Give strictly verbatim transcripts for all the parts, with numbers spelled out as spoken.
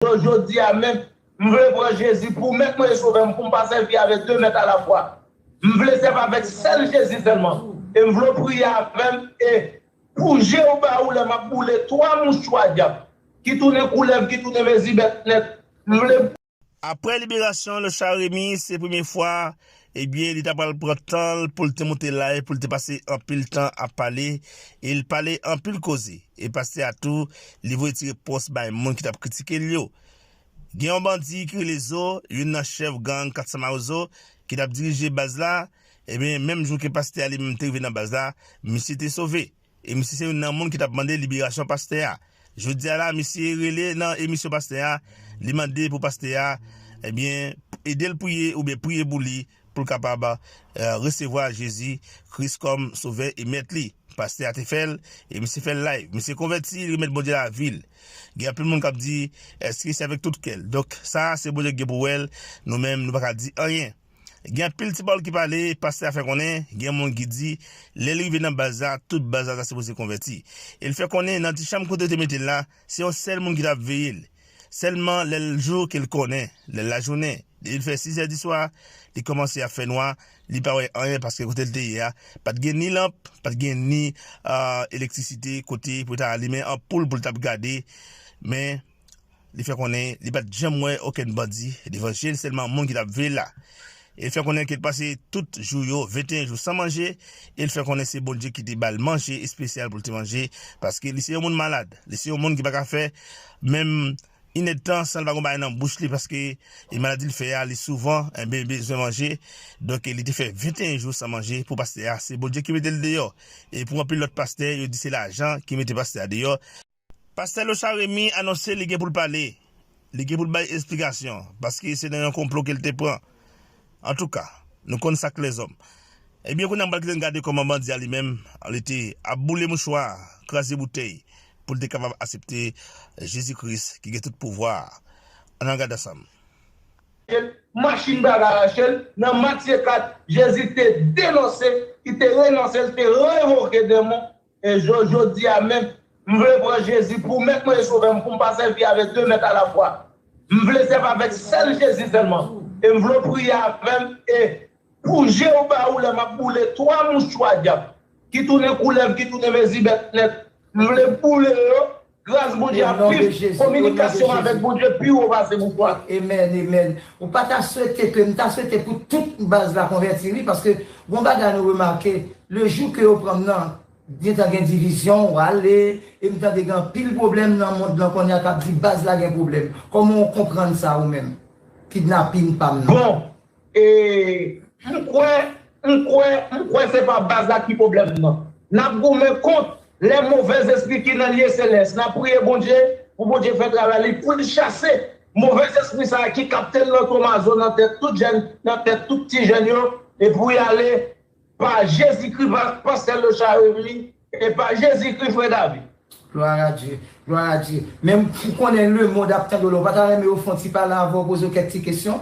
Jodi a menm, m vle pran Jezi pou mèt mwen e sovè m, pou m pa sèvi avèk de mèt alafwa. M vle sèvi avèk sèl Jezi sèlman. E m vle w priye avè m e pou je w ba ou lè m ap boule twa mouchwa dyab ki tounen koulèv, ki tounen mezi bèt nèt. M vle Apre liberasyon Lochard Remy, se premye fwa, ebyen, li ta pral pran tan l pou l te monte live, pou l te pase anpil tan ap pale, e l pale anpil koze. E pastè a tou, li voye ti repons bay moun ki t ap kritike l yo. Gen yon bandi ki rele Zo, youn nan chèf gang kat san Mawozo, ki t ap dirije baz la, ebyen, menm jou ke pastè a li menm te rive nan baz la, misye te sove. E misye se youn nan moun ki t ap mande liberasyon pastè a. Jodi a la, misye rele nan emisyon pastè a, li mande pou pastè a, ebyen, ede l priye oubyen priye pou li, pou l kapab, eh, resevwa Jezi Kris kòm sovè e mèt li. Pastè a te fè l, e misye fè l live. Misye konvèti, li remèt Bondye lavi l. Gen anpil moun k ap di, èske se avèk tout kè l? Donk, sa, se Bondye ki gen pou wè l. Nou menm, nou pa ka di anyen. Gen anpil ti pawòl ki pale, pastè a fè konnen, gen moun ki di, lè l rive nan baz la, tout baz la ta sipoze konvèti. E l fè konnen, nan ti chanm kote yo te mete l la, se yon sèl moun ki t ap veye l. Sèlman lè l jou ke l konnen, lè l lajounen, depi l fè sizè di swa, li kòmanse ap fè nwa, li pa wè anyen paske kote l te ye a, pa t gen ni lanp, pa t gen ni, ah, elektrisite kote pou ta alimen anpoul pou l t ap gade. Men, li fè konnen li pa t janm wè okenn bandi devan je l, sèlman moun ki t ap veye l la. E l fè konnen ke l pase tout jou yo, venteyen jou san manje, e l fè konnen se Bondye ki te ba l manje espesyal pou l te manje, paske li se yon moun malad. Li se yon moun ki pa ka fè menm inèdtan san l pa gon bagay nan bouch li, paske e maladi l fè a, li souvan, enben, bezwen manje. Donk, li te fè venteyen jou san manje pou pastè a. Se Bondye ki mete l deyò. E pou anpil lòt pastè, yo di se lajan ki mete pastè a deyò. Pastè Lochard Remy anonse li gen pou l pale. Li gen pou l bay esplikasyon, paske se nan yon konplo ke l te pran. Antouka, nou konn sa k lèzòm. Ebyen, kounye a, m pral kite n gade kòman bandi a li menm, li te ap boule mouchwa, kraze boutèy, pou l te kapab aksepte Jezi Kris ki gen tout pouvwa a. Ann al gade ansanm. Machin pa ka rache l. Nan Matye kat, Jezi te denonse, li te renonse, li te revoke demon. E jo-, jodi a menm, m vle pran Jezi pou mèt mwen e sovè m, pou m pa sèvi avèk de mèt alafwa. M vle sèvi avèk sèl Jezi sèlman. E m vle w priye avè m e pou je w ba ou lè m ap boule twa mouchwa dyab ki tounen koulèv, ki tounen mezi bèt nèt. M vle boule yo. Gras Bondye ap viv. Kominikasyon avèk Bondye pi wo pase mouchwa. Amen, amen. Ou pa ta swete ke, m ta swete pou tout baz la konvèti, wi, paske gon bagay nou remake, le jou ke yo pran m nan, gentan gen divizyon, w ale, e m tande gen anpil pwoblèm nan mond lan kounye a k ap di baz la gen pwoblèm. Kòman w konprann sa ou menm? Kidnapin pa m nan. Bon, e, m kwè, m kwè, m kwè se pa baz la ki pwoblèm nan. N ap goumen kont lè movèzespri ki nan lye selès. N ap priye Bondye pou Bondye fè travay li, pou l chase movèzespri sa a ki kapte l nan tomazo, nan tèt tout jèn, nan tèt tout ti jèn yo, e pou y ale pa Jezikri, pa pastè Lochard Remy, e pa Jezikri, frè David. Gloire à Dieu, gloire à Dieu. Men pou konnen lemonn ap tande w la, ou pa ta renmen yo fè yon ti pale avè w, poze w kèk ti kesyon?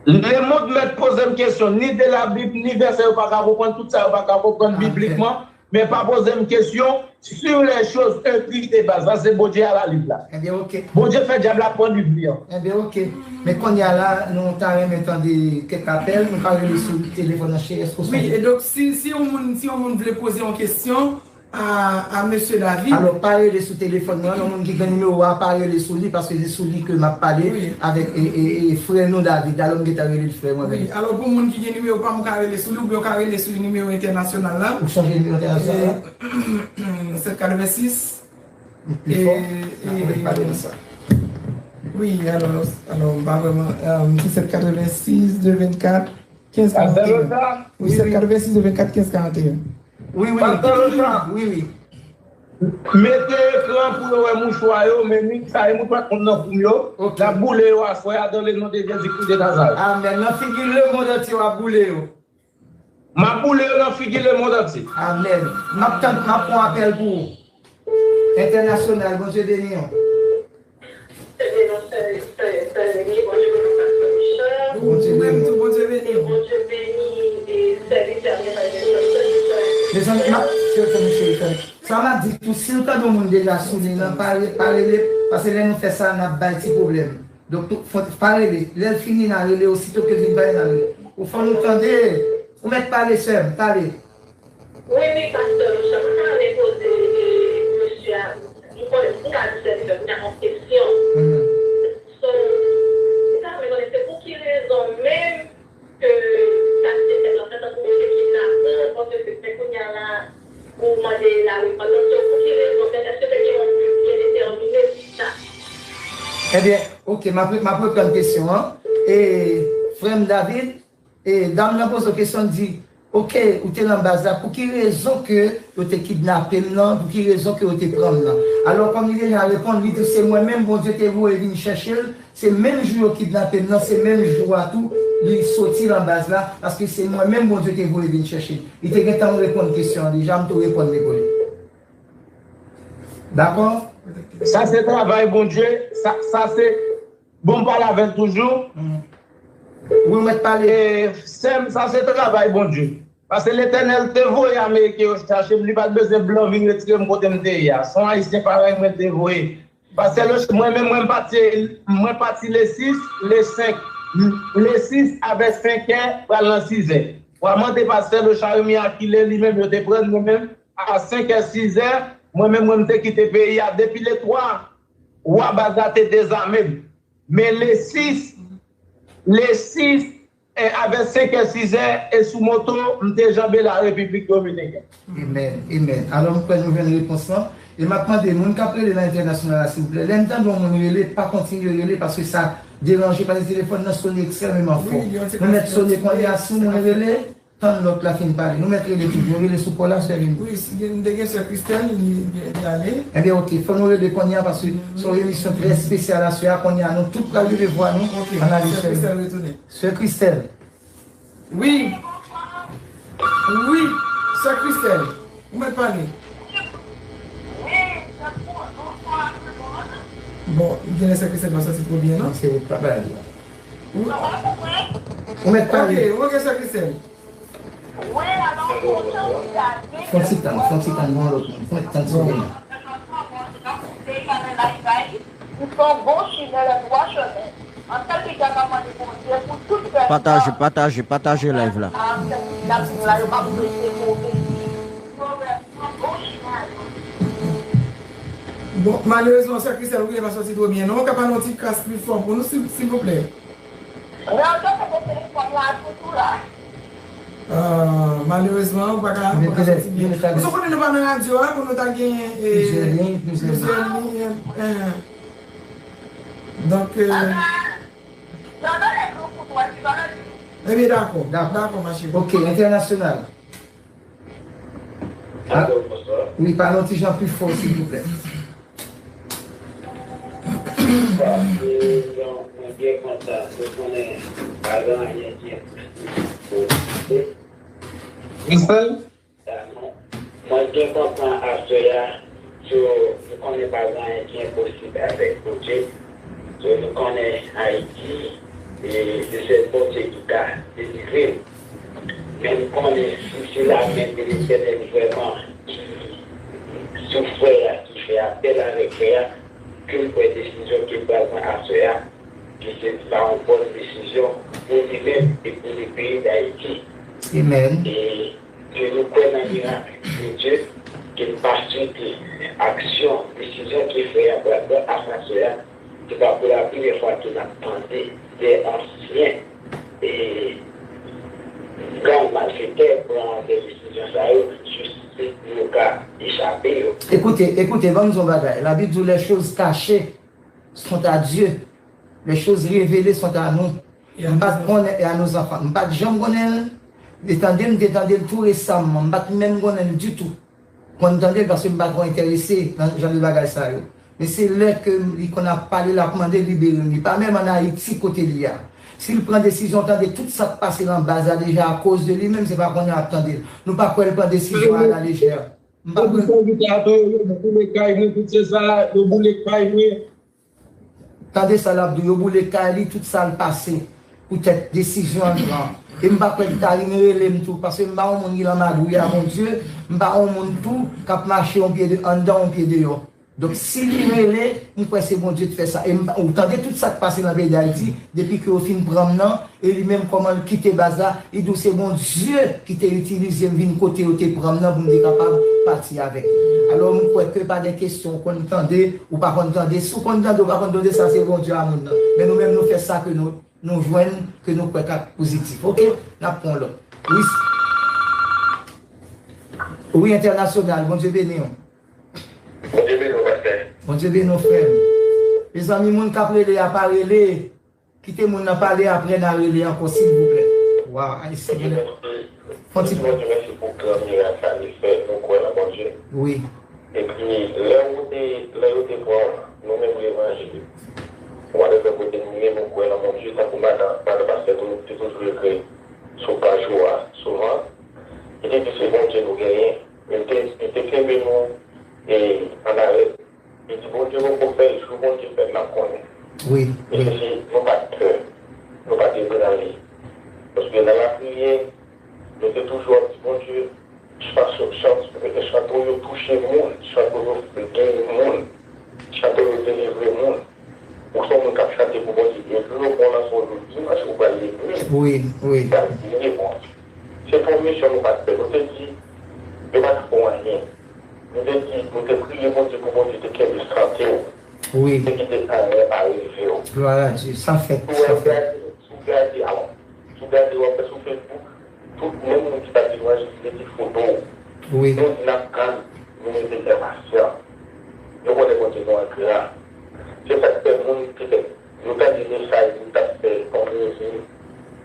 Lemonn mèt poze m kesyon, ni de Labib, ni vèsè yo pa ka konprann, tout sa yo pa ka konprann biblikman, men pa poze m kesyon sur les choses impies de base. Sa se Bondye a la liv la. Ebyen, oke. Bondye fè dyab la pran liv li an. Ebyen, oke. Men kounye a la, nou ta renmen tande kèk apèl, nou ka rele sou telefòn nan, cheri, èske w sonje? Wi, e donk, si, si yon moun, si yon moun vle poze yon kesyon a, a mesye David. Alò, pa rele sou telefòn nan, yon moun ki gen nimewo a, pa rele sou li, paske se sou li ke m ap pale avèk, e, e, e, frè nou David. Alò, m gentan rele l frè mwen menm. Wi, alò, pou moun ki gen nimewo pa m, ou ka rele sou li, oubyen ou ka rele sou nimewo entènasyonal la. Ou chanje nimewo entènasyonal la? E, sèt katrevensis. Pi fò, n ap pale de sa. Wi, alò, alò, m pa vrèman, euh, se sèt katrevensis, de vennkat, kenz karanteyen. Wi, sèt katrevensis, de vennkat, kenz karanteyen. Wi, wi. Pastè Lochard, wi, wi. Mete ekran pou yo wè mouchwa yo, men nèg sa yo, mouchwa konn nan koum yo. N ap boule yo aswè a, dans le nom de Jésus-Christ de Nazareth. Amèn. Nan figi lemonn antye, w ap boule yo. M ap boule yo nan figi lemonn antye. Amèn. M ap tann, m ap pran apèl pou ou. Entènasyonal, Bondye beni w. Bondye beni w. Mezanmi, m ap, telefòn m cheri, sa m ap di tou, si w tande yon moun deja sou liy lan, pa re-, pa rele. Paske lè nou fè sa, n ap bay ti pwoblèm. Donk, tou, fò, pa rele. Lè l fini, n a rele. Osito ke l fin pale, n a rele. Ou fò nou tande. Ou mèt pale, sè m. Pale. Wi, wi, pastè Richard, mwen ta renmen poze, e, mesye a, m konnen, m ka di sèvitè, m gen yon kesyon. So, m ta renmen konnen se pou ki rezon menm ke sa ki te fèt la, tankou misye kidnape, paske se, se kounye a la, ou mande larepanans, so, pou ki rezon, èske te gen yon bi byen detèmine pou sa? Ebyen, oke, m ap, m ap reprann kesyon an. E, frè m David, E, dam nan poze w kesyon, l di, oke, ou te nan baz la, pou ki rezon ke yo te kidnape m nan, pou ki rezon ke yo te pran m nan? Alò, kòm li deja reponn, li di, se mwen menm Bondye te voye vin chèche l, se menm jou yo kidnape m nan, se menm jou a tou, li soti nan baz la, paske se mwen menm Bondye te voye vin chèche l. Li te gentan reponn kesyon an deja, m tou reponn li pou li. Dakò? Sa se travay Bondye, sa, sa se Bon, m pale avè l toujou. Wi, ou mèt pale. E, sè m, sa se travay Bondye. Paske Letènèl te voye Ameriken yo chache m, li pa t bezwen blan vin retire m kote m te ye a. Se yon Ayisyen parèy mwen te voye. Paske le, mwen menm, mwen pati, mwen pati le sis, le senk, le sis avè senk è, pral nan sis è. W a mande pastè Locha Remy a kilè li menm yo te pran l, mwen menm, a senk è, sis è, mwen menm, mwen, m te kite peyi a depi le twa. Wa baz la te dezame m. Men le sis, le sis, e avè senk è, sis è, e sou moto, m te janbe la Repiblik Dominikèn. Amen, amen. Alò, m kwè nou jwenn repons lan. E m ap mande moun k ap rele nan entènasyonal la, silvouplè, lè n tande yon moun rele, pa kontinye rele, paske sa deranje, paske telefòn nan sone ekstrèmeman fò. Nou mèt sone kounye a, si moun rele, tann lòt la fin pale. Nou mèt rele toujou. Rele sou pò la, sè Vini. Wi, si gen, m te gen sè Kristèl, li, li, li ale. Ebyen, oke. Fò nou rele kounye a, paske se yon emisyon trè espesyal aswè a. Kounye a, nou tout pral leve vwa nou. Oke, analize sè Kristèl retounen. Sè Kristèl. Wi. Wi, sè Kristèl. Ou mèt pale. Bon, genlè sè Kristèl pa santi twò byen, non? Se ou k pa pale la. Ou mèt pale. Ok, ok, sè Kristèl. Fon ti tan, fon ti tan, bon, lòt moun. Fon ti tan, ti tan. Pataje, pataje, pataje live la. Bon, malerezman, sè Kristèl, ou genlè pa sòti twò byen, non? Ou ka pale yon ti kras pi fò pou nou, sil, silvouplè? Ah, malerezman, ou pa ka, ou pa ka sòti byen. Paske konnen nou pa nan radyo a, pou nou ta gen, eh, plizyè liy, plizyè liy, eh. Donk, eh, ebyen, dakò. Dakò. Dakò, ma chérie. Ok, entènasyonal. Alo, bonswa. Wi, pale yon ti jan pi fò, silvouplè. Bon, e, bon, mwen byen kontan. Mwen konnen pa gen anyen ki enposib pou Bondye. Mwen byen kontan aswè a, so, mwen konnen pa gen anyen ki enposib avèk Bondye. So, nou konnen Ayiti, e, se sèl Bondye ki ka delivre n. Men m konnen si se lamen de Letènèl vrèman ki sou frè a, ki fè apèl avèk frè a, ke l pran desizyon ke l pral pran aswè a, ke se ta yon bòn desizyon pou li menm e pou le peyi Dayiti. Amen. E ke nou kwè nan mirak de Dye, ke n pa swete aksyon, desizyon ke frè a pral pran aswè a, se pa pou la premyè fwa ke n ap tande de ansyen, e, gang malfektè pran de desizyon sa yo, jis pou yo ka echape yo. Écoutez, écoutez, ban m di w yon bagay. Labib di w, les choses cachées sont à Dieu. Les choses révélées sont à nous. M pa t konnen, et à nos enfants. M pa t janm konnen l. E tande m te tande l tou resaman. M pa t menm konnen l ditou. Konn tande l paske m pa twò enterese nan jan de bagay sa yo. Men se lè ke li konn ap pale, l ap mande libere m. Li pa menm ann Ayiti kote li a. Si l pran desizyon, tande tout sa k pase nan baz la deja akoz de li menm, se pa kounye a l ap tande l. Nou pa kwè l pran desizyon alalejè. M pa kwè. Yo boule kay mwen, tout se sa, yo boule kay mwen. Tande sa l ap di w, yo boule kay li, tout sa l pase poutèt desizyon l pran. E m pa kwè l ta vin rele m tou, paske m pa yon moun ki nan magouy a Bondye, m pa yon moun tou k ap mache yon pye de, anndan, yon pye deyò. Donk, si li rele, m kwè se Bondye ki fè sa. E m, ou tande tout sa k pase nan peyi Dayiti, depi ke yo fin pran m nan, e li menm kòman l kite baz la, li di w se Bondye ki te itilize m vin kote yo te pran m nan pou m te kapab pati avèk li. Alò, m kwè ke pa gen kesyon ou konn tande, ou pa konn tande. Si w konn tande, ou pa konn tande, sa se Bondye a moun nan. Men nou menm, nou fè sa ke nou, nou jwenn, ke nou kwè k ap pozitif. Oke? N ap pran lòt. Wi, wi, entènasyonal, Bondye beni w. Bondye beni w, pastè. Bondye beni w, frè m. Mezanmi, moun k ap rele a pa rele. Kite moun nan pale, apre n a rele ankò, silvouplè. Waw, Ayisyen, fon ti... Bondye, mèsi pou gran mirak sa li fè, nou kwè nan Bondye. Wi. Epi, lè yo te, lè yo te pran nou menm levanjil, whatever kote nou ye, nou kwè nan Bondye, tankou madan, madan pastè tou, te toujou ekri sou paj ou a, souvan, li te di se Bondye nou genyen, men li te, li te kenbe nou, e, an alèt. Li di, Bondye poko fè l, jou Bondye fè l, n ap konnen. Wi, wi. Mesye, nou pa t pè, nou pa t ebranle. Paske nan lapriyè, nou te toujou ap di, Bondye, chanson, chanson, chanson yo touche moun, chanson yo geri moun, chanson yo delivre moun. Ou se yon moun k ap chante pou Bondye. Epi yo pran w nan son jou dimanch, ou pral legliz. Wi, wi. Ou pral priye Bondye. Se te yon misyon nou pa t fè. Nou te di, yo pa t fè w anyen. Nou te di, nou te priye Bondye pou Bondye te kenbe sante w. Wi. Te kite anyen pa rive w. Glwa a Dye. Sa fèt, sa fèt. Si w gade, si w gade, alò, si w gade, w ap wè sou Facebook, tout menm moun ki pa t vin evanjelize, se foto w. Wi. Nou di n ap tann, nou rete enpasyan. Nou konnen Bondye nou an gra. Se sa k fè moun ki fè, nou tande mesaj moun t ap fè, konn revin.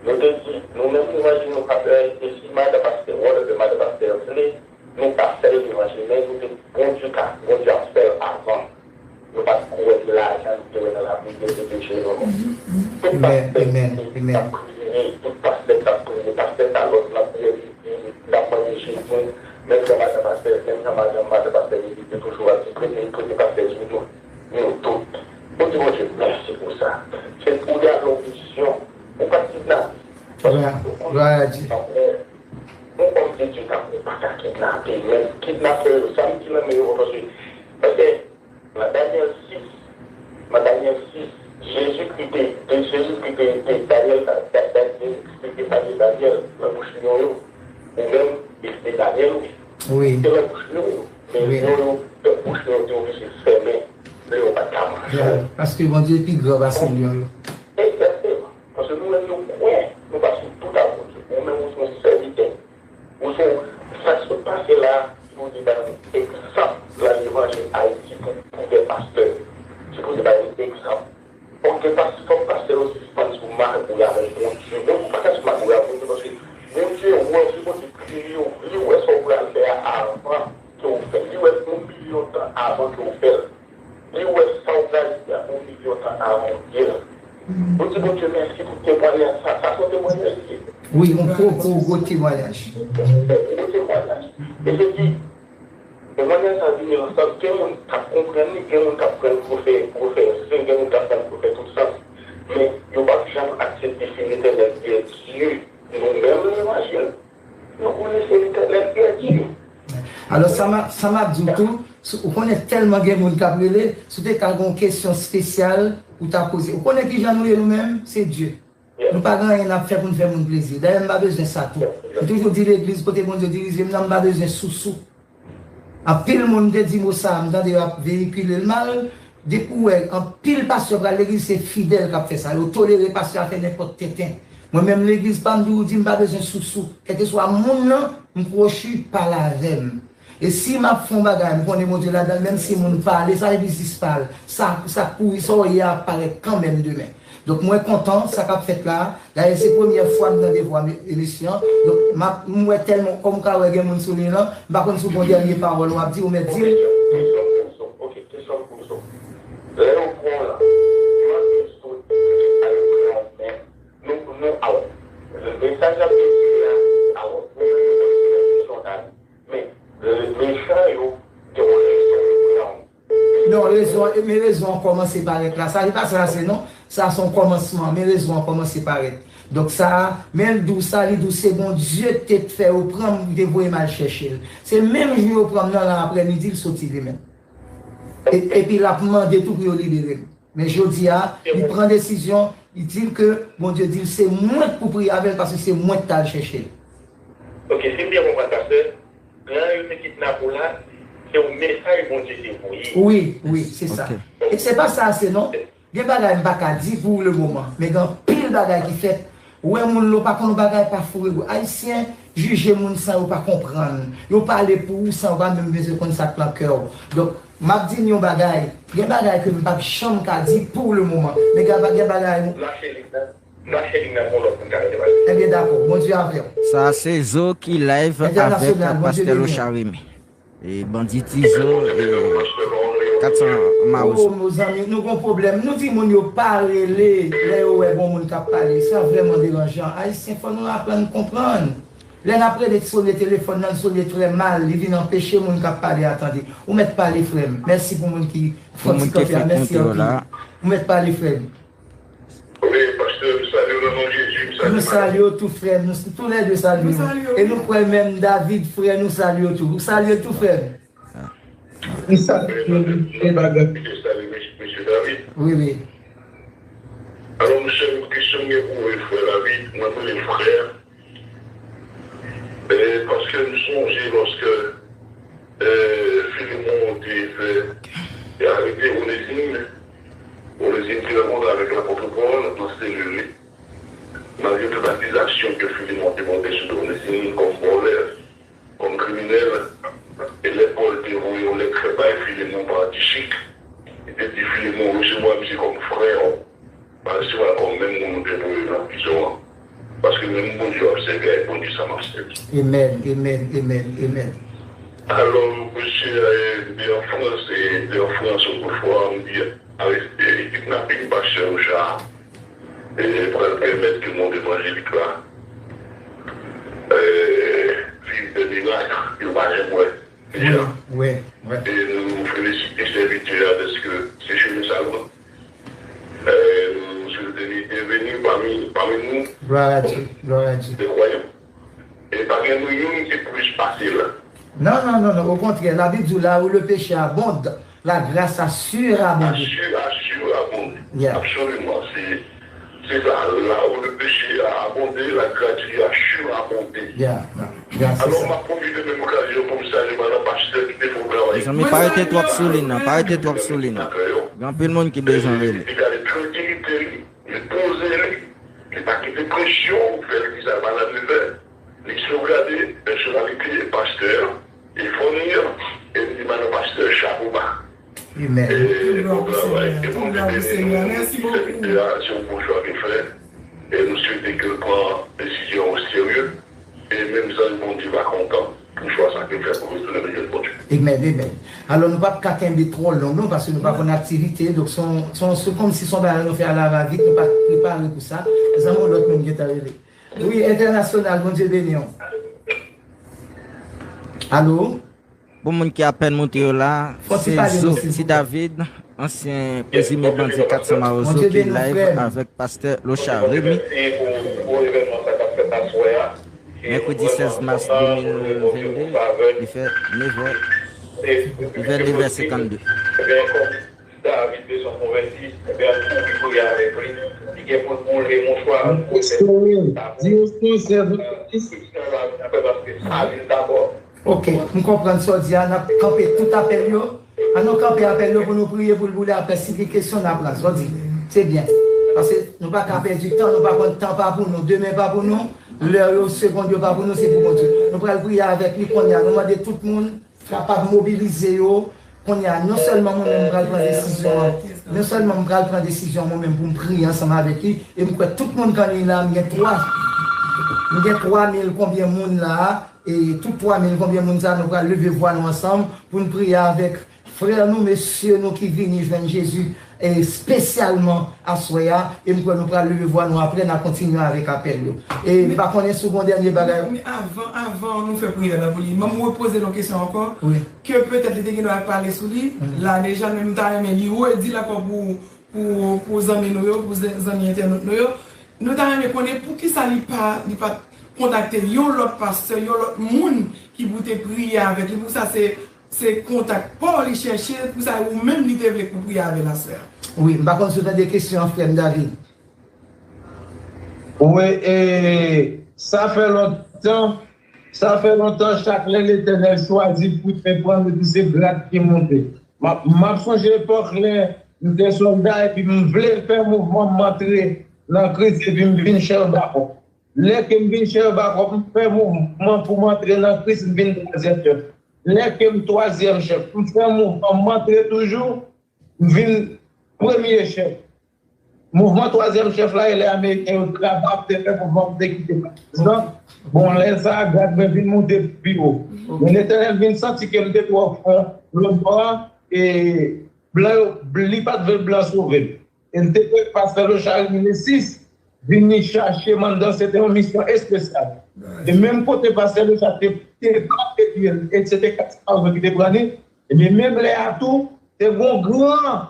Nou te di, nou menm nou imajine nou pa fè anyen, e si madan pastè, whatever madan pastè vle, nou pa fè l levanjil, men nou te Bondye ka, Bondye ap fè l avan. Nou pa t kwè se lajan nou te wè nan lapriyè, se te jene nou. Tout pastè ki t ap priye, tout pastè k t ap priye, pastè Talòt nan priyè, l ap mande Jezi, menm jan madan pastè, menm jan madan, madan pastè Jezi te toujou ap di, premye, premye pastè Jezi, nou tout. Nou di Bondye mèsi pou sa. Se pou li al yon misyon, ou pa t kidnape. Glwa a Dye. Yon òm de Dye tankou w pa ka kidnape, men kidnapè yo, sa m di nan men yo, paske, paske nan Danyèl sis, nan Danyèl sis, Jezikri te, te, Jezikri te, te, Danyèl, Da-, Da-, Da-, Jezikri te pale Danyèl nan bouch lyon yo, ou menm, e se Danyèl, wi. Wi. Te nan bouch lyon yo, men lyon yo, bouch lyon yo te oblije fèmen, lyon yo pa t ka manje. Paske Bondye pi gran pase lyon yo. Egzakteman. Paske nou menm nou kwè, nou pa sou tout a Bondye. Ou menm ou se yon sèvitè. Ou se yon, sa k sot pase la, sipoze bay yon egzanp nan levanjil Ayiti pou, pou de pastè. Sipoze bay yon egzanp. Fòk gen pas-, fòk pastè yo sispann sou magouy avèk Bondye. Bondye pa ka sou magouy avèk Bondye paske Bondye wè w, se Bondye ki li wè sa w pral fè a avan ke w fè l. Li wè l yon milyon tan avan ke w fè l. Li wè sa w pral di a yon milyon tan avan w di l. Ou di Bondye mèsi pou temwayaj sa. Sa se yon temwayaj li ye. Wi, yon gwo, gwo, gwo temwayaj. Yon gwo temwayaj. E se di, temwayaj sa vini ansanm, gen moun k ap konprann li, gen moun k ap pran l pou fè, pou fè zen, gen moun k ap pran l pou fè tout sans. Men, yo p ap janm aksepte se Letènèl ki Dye. Nou menm levanjil, nou konnen se Letènèl ki Dye. Alò, sa m ap, sa m ap di w tou, si, ou konnen tèlman gen moun k ap rele, si w te ka gen yon kesyon espesyal ou ta poze. Ou konnen ki jan nou ye nou menm? Se Dye. Nou pa gen anyen n ap fè pou n fè moun plezi. Dayè, m pa bezwen sa tou. M toujou di legliz kote Bondye dirije m nan, m pa bezwen sousou. Anpil moun te di mo sa a, m tande yo ap veyikile l mal. Depi w wè anpil pastè pral legliz, se fidèl k ap fè sa. Yo tolere pastè a fè nenpòt tenten. Mwen menm legliz pa m, toujou di m pa bezwen sousou. Kèlkeswa moun nan, m kwochi, pale avè m. E si m ap fè yon bagay, m konnen Bondye ladan l, menm si moun pale, sa epi zis pale. Sa, sa pouri, sa w ye a ap parèt kanmenm demen. Donk, mwen kontan sa k ap fèt la. Dayè, se premyè fwa m tande vwa m-, mesye an. Donk, m ap, m wè tèlman, kòm ou ka wè gen moun sou liy lan, m pa konn si w gon dènye pawòl w ap di, ou mèt di l. Kesyon pou w, ok, kesyon pou w. Lè yo pran w lan, mande sou, a yo pran w, men nou, nou, alò, mesaj la te di a, alò, nou menm nou konsidere kesyon la, men, mechan yo, gen yon rezon yo pran w. Non, rezon, men rezon an kòmanse parèt la. Sa, li pa sa, se non. Sa, se yon kòmansman, men rezon an kòmanse parèt. Donk, sa, men l di w sa, li di w se Bondye ki te fè yo pran m, ki te voye m al chèche l. Se menm jou yo pran m nan, lan aprèmidi, l soti li menm. E- epi l ap mande tou pou yo libere l. Men jodi a, li pran desizyon, li di l ke Bondye di l se mwen k pou priye avè l paske se mwen k t al chèche l. Ok, si m byen konprann, pastè, jan yo te kidnape w la, se yon mesaj Bondye te voye. Wi, wi, se sa. Ok. E se pa sa ase non. Gen bagay m pa ka di pou le moman, men gen anpil bagay ki fèt. Ou wè moun lè w pa konn yon bagay pa foure bouch. Ayisyen jije moun san yo pa konprann. Yo pale pou ou san yo pa menm bezwen konn sa k nan kè w. Donk, m ap di n yon bagay. Gen bagay ke m p ap janm ka di pou le moman. Men gen ba- gen bagay. Mache li nan, mache li nan pou lòt moun ka rete pale. Ebyen dakò, Bondye avè w. Sa se Zo ki live avèk Entènasyonal, Bondye Pastè beni w. Lochard Remy. E bandi Tizo, e kat san Mawozo. Oh, mezanmi, nou gon pwoblèm. Nou di moun yo pa rele lè yo wè gon moun k ap pale. Sa vrèman deranjan. Ayisyen, fò nou aprann konprann. Lè n ap rele, sone telefòn nan, l sone trè mal, li vin anpeche moun k ap pale a tande. Ou mèt pale, frè m. Mèsi pou moun ki fè ti kanpe a. Mèsi anpil. Ou mèt pale, frè m. Wi, pastè, m salye w nan non Jezi, m salye Nou salye w tou, frè m. Nou tou lè de salye w. E nou kwè menm David, frè, nou salye w tou. Ou salye tou, frè m. M salye w, e bagay. Mesye David. Wi, wi. Alò, m sèl kesyon m gen pou ou, frè David, mwen, mwen, frè, E, paske m sonje lòske, e, Filemon te fè, te arete Onezim, Onezim te rankontre avèk lapot Pòl nan selil li. Malgre tout akizasyon ke Filemon te pote sou do Onezim kòm vòlè, kòm kriminèl, e lè Pòl te voye yon lèt bay Filemon pa Tichik, li te di Filemon, resevwa misye kòm frè w. Pa resevwa l kòm menm moun ou te voye nan prizon an. Paske menm Bondye w ap sèvi a, e Bondye sa m ap sèvi. Amen, amen, amen, amen. Alò, mesye, e, de an Frans, e, de an Frans, otrefwa, m di, arete, e, kidnaping pastè Lochard, e, pral pèmèt ke mond evanjelik la, e, viv de mirak, yo pa janm wè. Wi, wi, wi. E nou felisite sèvitè a dèske se chemen sa l pran. E nou swete li byenveni pami, pami nou. Gloire à Dieu, gloire à Dieu. De kwayan. E pa gen nou youn ki plis pase l. Non, non, non, non. Au contraire, la Bible dit là où le péché abonde, la grâce a surabondé. A su- a surabondé. Yeah. Absoliman. Se, se sa. Là où le péché a abondé, la grâce a surabondé. Yeah, yeah. Alò, m ap pwofite menm okazyon pou m salye madan pastè ki te fè yon travay. Mezanmi, pa rete twòp sou liy nan, pa rete twòp sou liy nan. Gen anpil moun ki bezwen rele. Li gade trankilite li, li poze li, li pa kite presyon fè l di sa l pa nan devè. Li sovgade pèsonalite pastè a, e fanmi an, e li di madan pastè chapo ba. Amen. E bon travay, ke Bondye beni nou. Sèvitè a, se yon bon chwa ke fè. E nou swete ke l pran desizyon an o serye. E menm zanj Bondye va kontan pou chwa sa ke l fè pou retounen nan je Bondye. Amen, amen. Alò, nou p ap ka kenbe twò long, non, paske nou pa konn aktivite. Donk, se yon, se yon, se kòmsi se yon bagay nou fè alavavit, nou pa prepare pou sa. Zanmi, yon lòt moun gentan rele. Wi, entènasyonal, Bondye beni w. Alo? Pou moun ki apèn moute yo la, se Zo Ti David, ansyen prezime bandi kat san Mawozo ki live avèk pastè Lochard Remy. Mèkredi sèz mas de mil vennde, li fè nevè, li fè nevè senkannde. David bezwen konvèti, ebyen, l kouri priye avèk li. Li gen pou l boule mouchwa l, pou l fè tabou. Di yon fransè, Jean Baptiste. Paske sa vin dabò. Ok, m konprann sa w di a, n ap kanpe tout apèl yo. Ann nou kanpe apèl yo pou nou priye pou l boule, apre si gen kesyon n a pran. Sa w di, se byen. Paske nou pa ka pèdi tan, nou pa konn tan pa pou nou, demen pa pou nou, lè yo, segond yo pa pou nou, se pou Bondye. Nou pral priye avèk li kounye a, nou mande tout moun kapab mobilize yo. Kounye a, non sèlman mwen menm m pral pran desizyon an, non sèlman m pral pran desizyon an mwen menm pou m priye ansanm avèk li, e m kwè tout moun k annik la, m gen twa, m gen twa mil konbyen moun la, e tout twa mil konbyen moun sa, nou pral leve vwa nou ansanm pou n priye avèk frè nou, mesye nou ki vini jwenn Jezi, e espesyalman aswè a, e m kwè nou pral leve vwa nou apre, n a kontinye avèk apèl yo. E m pa konnen si w gen yon dènye bagay. Men avan, avan nou fè priyè la pou li, ban m repoze l yon kesyon ankò, ke petèt li te gen dwa pale sou li la deja, men m ta renmen li redi l ankò pou, pou, pou zanmi nou yo, pou zan- zanmi entènot nou yo. Nou ta renmen konnen poukisa li pa, li pa t kontakte yon lòt pastè, yon lòt moun ki pou te priye avèk li. Poukisa se se kontak pa w li chèche, pou sa ou menm li te vle pou priye avè l aswè a. Wi, m pa konn si w tande kesyon an, frè m David. Wi, e, sa fè lontan, sa fè lontan, chak lè Letènèl chwazi pou te pran nou, epi se grad ki monte. M ap, m ap sonje epòk lè m te sòlda epi m vle fè mouvman m antre nan Kris epi m vin chèf bakòp. Lè ke m vin chèf bakòp, m fè mouvman pou m antre nan Kris, m vin twazyèm chèf. Lè ke m twazyèm chèf, m fè mouvman, m antre toujou, m vin premye chèf. Mouvman twazyèm chèf la, e lè Ameriken yo kraze ap te fè mouvman pou te kite prezidan. Bon, lè sa a, grad mwen vin monte pi wo. Men Letènèl vin santi ke m te twò fò lòtbò a, e blan yo, li pa t vle blan sove m. E l te voye pastè Lochard Rimini sis vin li chache m anndan, se te yon misyon espesyal. E menm kote pastè Lochard te, te pran epi l, e se te kat sawzon ki te pran li, ebyen menm lè a tou, te gon gran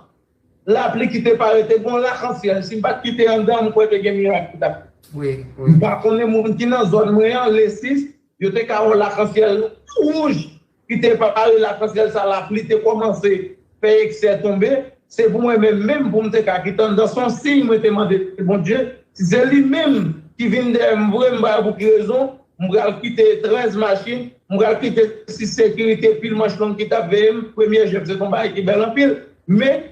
lapli ki te pare, te gon lakansyèl. Si m pa t kite anndan, m kwè te gen mirak ki t ap fèt. M pa konnen moun ki nan zòn mwen an, le sis, yo te ka wè lakansyèl wouj ki te pare, lakansyèl sa, lapli te kòmanse fè eksè tonbe. Se pou mwen menm, menm pou m te ka kite anndan, se yon siy mwen te mande Bondye. Si se li menm ki vin dèyè m vre, m pa wè pou ki rezon, m pral kite trèz machin, m pral kite sis sekirite, pil manch long ki t ap veye m, premye jèf, se te yon bagay ki bèl anpil. Men,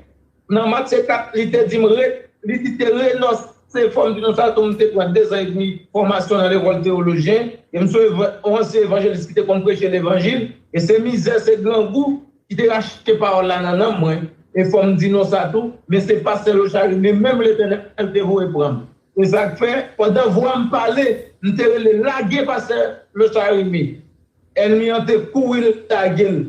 nan Matye kat, li te di m, re, li di te renonse fòm di nou sa tou, m te pran dezan edmi fòmasyon nan lekòl teyolojyen, e m se yon ansyen evanjelis ki te konn preche levanjil, e se mizè, se grangou ki te rache pawòl la nan nanm mwen, e fò m di nou sa tou, men se pastè Lochard Rimini menm Letènèl te voye pran m. E sa k fè, pandan vwa m pale, m te rele lage pastè Lochard Rimini. Ènmi an te kouri lage l.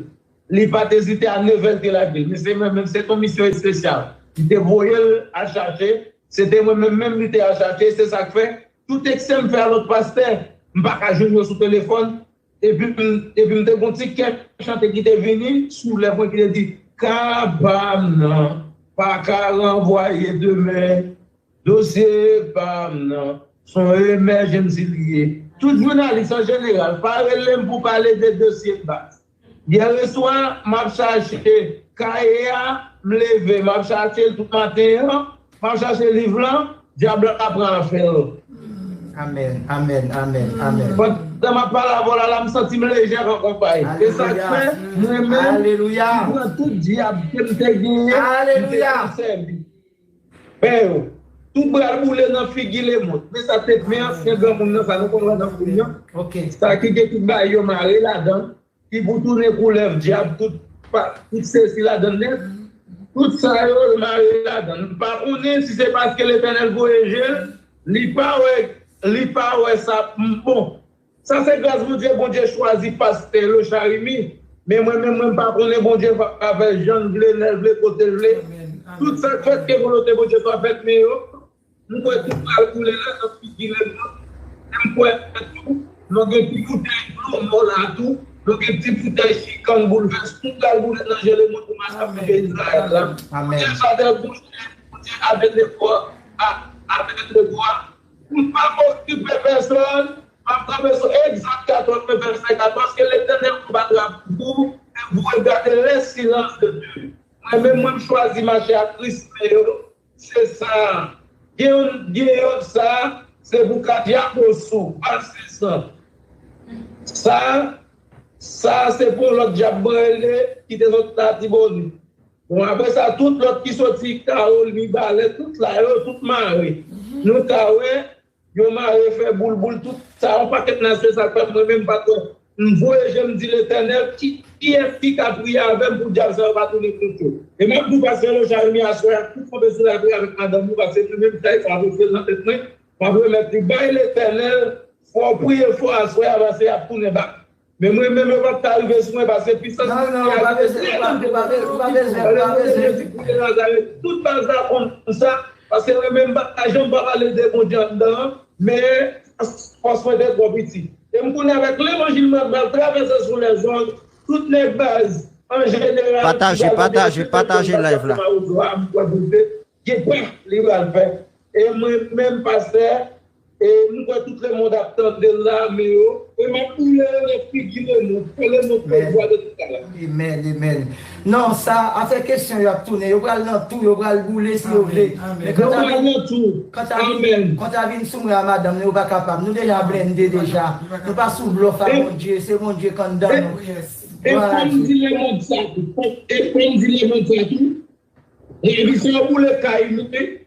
Li pa t ezite, a nevè l te lage l. Men se mwen menm, se t on misyon espesyal. Li te voye l al chache, se te mwen menm menm li te al chache, se sa k fè, tout eksè m fè a lòt pastè, m pa ka jwenn yo sou telefòn, epi m, epi m te gon ti kè chante ki te vini sou lèv mwen ki te di, ka pa m nan, pa ka ranvwaye demen, dosye pa m nan, se yon emèjensi li ye. Tout jounalis an jeneral, pa rele m pou pale de dosye baz. Yèreswa, m ap chache kaye a, m leve, m ap chache l tout maten an, m ap chache liv lan, dyab la pran afè l. Amèn, amèn, amèn, amèn. Pandan m ap pale avè w la, la m santi m lejè ankò pay. E sa k fè, mwen menm, m pran tout dyab ke m te genyen, m te konn sèvi. Pè yo, tout pral boule nan figi lemond. Men sa se men ansyen granmoun nan, sa nou konn wè nan fim nan. Sa ki gen tout bagay yo mare ladan, ki pou tounen koulèv dyab, tout, tout sesi ladan nèt. Tout sa yo mare ladan. M pa konnen si se paske Letènèl voye je l, li pa wè, li pa wè sa. Bon, sa se gras Bondye, Bondye chwazi pastè Lochard Rimini. Men mwen menm, mwen pa konnen Bondye fè avè l jan l vle, lè l vle, kote l vle. Tout sa k fèt ke volonte Bondye swa fèt, men yo, m kwè tout pral boule la nan figi lemond. E m kwè tou, nou gen ti boutèy dlo mò la tou, nou gen ti boutèy chikann boulvès, tout pral boule nan je lemond pou mache ap touye Izrayèl la. Bondye sa te Bondye, Bondye Abednego a, Abednego a, M p ap okipe pèsòn, m ap kanpe sou Egzòd katòz, vèsè katòz, ke Letènèl konbatra pou ou, et vous regardez les silences de Dieu. Mwen menm, mwen m chwazi mache ak Kris, men yo, se sa. Gen yon, gen yon sa, se pou ka dyabos ou, pa se san. Sa, sa se pou yon lòt dyab mwen rele, ki te sot Latibonit. Bon, apre sa, tout lòt ki soti Kawòl, Mibalè, tout la, yo tout mare. Nou ka wè, yo mare fè boulboul, tout sa, yon pakèt nasyon sa k fè mwen menm pa kwè. M voye je m di Letènèl, ki, kiyès ki ka priye avè m pou dyab sa yo pa tounen kont yo? E m ap di w pastè Lochard Rimini aswè a, tou tonbe sou lapriyè avèk madanm ou, paske mwen menm chay sa ap rete nan tèt mwen, m ap remèt li bay Letènèl, fò w priye fò aswè a, paske y ap tounen bak. Men mwen menm yo p ap ka rive sou mwen paske pisans Bondye a rete trè lòt. Nan, non, ou pa bezwen, ou pa bezwen, ou pa bezwen, ou pa bezwen. Tout baz la konn sa, paske mwen menm m pa janm pa pale de Bondye anndan an, men fòs mwen te twò piti. E m konnen avèk levanjil mwen ap pral travèse sou lèzòd, tout nèg baz an jeneral ki pral travèse lèzòd, m kwè Bondye gen pwen li pral fè. E mwen menm pastè, E m kwè tout lemonn ap tande l la, men yo, e m ap boule yo nan figi lemonn, fè lemonn fè vwa de tout sa la. Amen, amen. Non, sa, afè kesyon yo ap tounen, yo pral nan tou, yo pral boule si yo vle. Men kanta vin, kanta vin, kanta vin sou mwen a madanm, nou yo pa kapab. Nou deja blende deja. Nou pa sou blòf a Bondye, se Bondye k anndan nou. E fò m di lemonn sa tou, e fò m di lemonn sa tou, epi se yo boule kay mwen,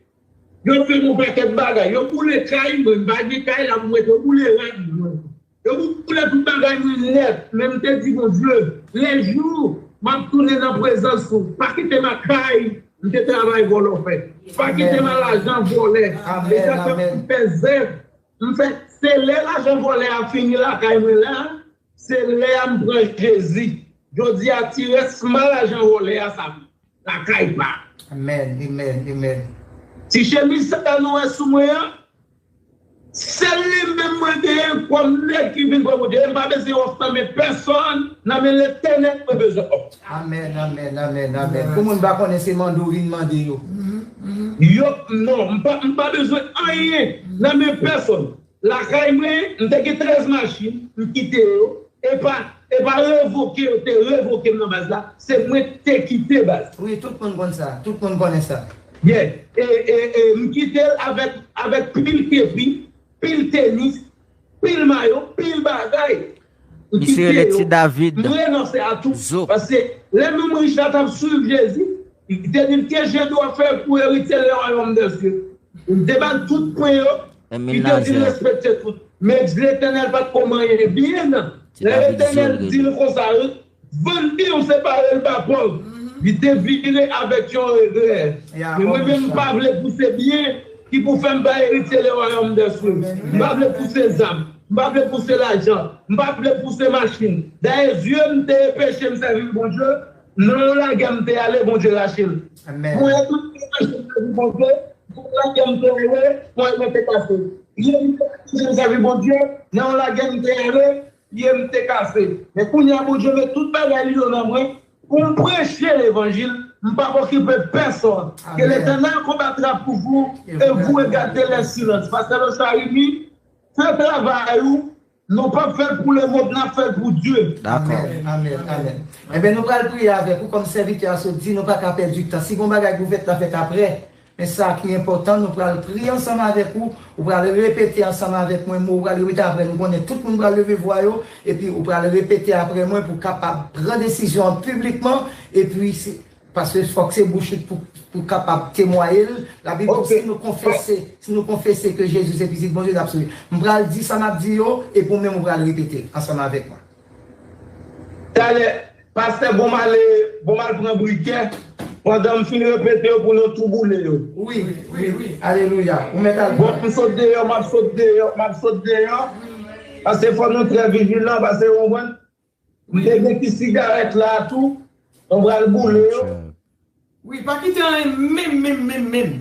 yo fè m yon pakèt bagay, yo boule kay mwen, m pa gen kay la pou m rete, yo boule rad mwen. Yo boule tout bagay mwen nèt, men m te di Bondye, le jou m ap tounen nan prezans ou, pa kite m lakay m te travay vòlò fè. Pa kite m al lajan vòlè. E sa fè m fè zèv. M fè, se lè lajan vòlè a fini lakay mwen la, se lè a m pran Jezi. Jodi a, ti rès ma lajan vòlè a sa lakay pa. Amen, amen, amen. Ti chemiz sa nou wè sou mwen an, se li menm mwen genyen kòm nèg ki vin pran Bondye. E m pa bezwen òf nan men pèsonn, nan men Letènèl mwen bezwen òf. Amen, amen, amen, amen. Pou moun pa konnen se mande w vin mande yo. Yo, non, m pa, m pa bezwen anyen nan men pèsonn. Lakay mwen, m te gen trèz machin, m kite yo. E pa, e pa revoke yo te revoke m nan baz la, se mwen k te kite baz. Wi, tout moun konn sa, tout moun konnen sa. Yeah. E, e, e m kite l avèk, avèk pil kepi, pil tenis, pil mayo, pil bagay. M kite yo. M renonse a tou. Paske lè menm Richard t ap swiv Jezi, li te di l, ke je dois faire pour hériter le royaume des cieux? Li te ba l tout pwen yo, li te di l respekte tout. Men Letènèl pa t ko manyen byen. Lè Letènèl di l konsa, vann byen w separe l ba pòv. Li te vire avèk yon regrè. Men mwen menm, m pa vle pou se byen ki pou fè m pa eritye le royaume des cieux. M pa vle pou se zam. M pa vle pou se lajan. M pa vle pou se machin. Dayè, zye m te peche, m sèvi Bondye. Nan yon lagè m te ale, Bondye rache l. Mwen tou m te mache m sèvi Bondye, nan yon lagè m te ale, pwen mwen te kase. Pye m te mache m sèvi Bondye, nan yon lagè m te ale, pye m te kase. Men kounye a, Bondye met tout bagay li yo nan mwen pou m preche levanjil, m p ap okipe pèsonn. Que l'Éternel combattra pour vous et vous regardez le silence. Pastè Lochard Remy, fè travay ou, nou p ap fè l pou lemonn, n ap fè l pou Dye. Dakò. Amèn, amèn, amèn. Enben, nou pral priye avèk ou kòm sèvitè a sot di, nou pa ka pèdi tan. Si gon bagay pou fèt la, fèt aprè. Men sa ki enpòtan, nou pral priye ansanm avèk ou, ou pral repete ansanm avèk mwen mo, ou pral repete aprè, nou konnen tout moun pral leve vwa yo, epi ou pral repete aprè mwen pou kapab pran desizyon an piblikman, epi se, paske fòk se bouch ou pou, pou kapab temwaye l. Labib di, si nou konfese, si nou konfese ke Jezi se Pitit Bondye, l ap sove. M pral di sa m ap di yo, epi ou menm ou pral repete ansanm avèk mwen. Talè, pastè, bon m ale, bon m al pran brikè. Pandan m fin repete yo pou nou tou boule yo. Wi, wi, wi. Alelouya. Ou mèt al pran. Bon, m sot deyò, m ap sot deyò, m ap sot deyò. Paske fò nou trè vijilan, paske ou konprann. M te gen ti sigarèt la tou. Nou pral boule yo. Wi, pa kite anyen menm, menm, menm, menm.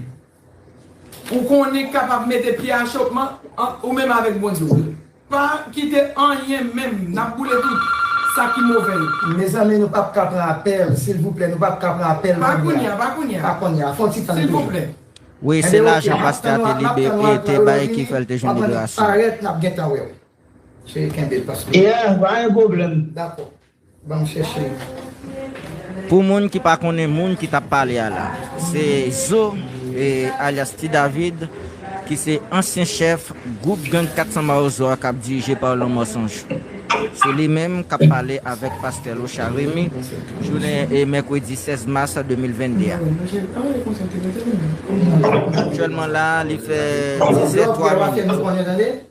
Ou konnen kapab mete pye achopman, an, ou menm avèk Bondye w. Pa kite anyen menm, n ap boule tout sa ki move yo. Mezanmi, nou p ap ka pran apèl, silvouplè, nou p ap ka pran apèl kounye a. Pa kounye a, pa kounye a. Pa kounye a, fè yon ti tan. Silvouplè. Wi, se lajan pastè a te libere, te bay ki fè l te jwenn liberasyon. Parèt, n ap gentan wè w. Cheri, kenbe l, paske. Yeah, pa gen pwoblèm. Dakò. Ban m chèche. Pou moun ki pa konnen moun ki t ap pale a la, se Zo, e, alyas Ti David, ki se ansyen chèf gwoup gang kat san Mawozo a k ap dirije pa Lanmò San Jou. Se li menm k ap pale avèk pastè Lochard Remy, jounen, e, mèkredi sèz mas de mil vennde a. Aktyèlman la, li fè dizè twa minit.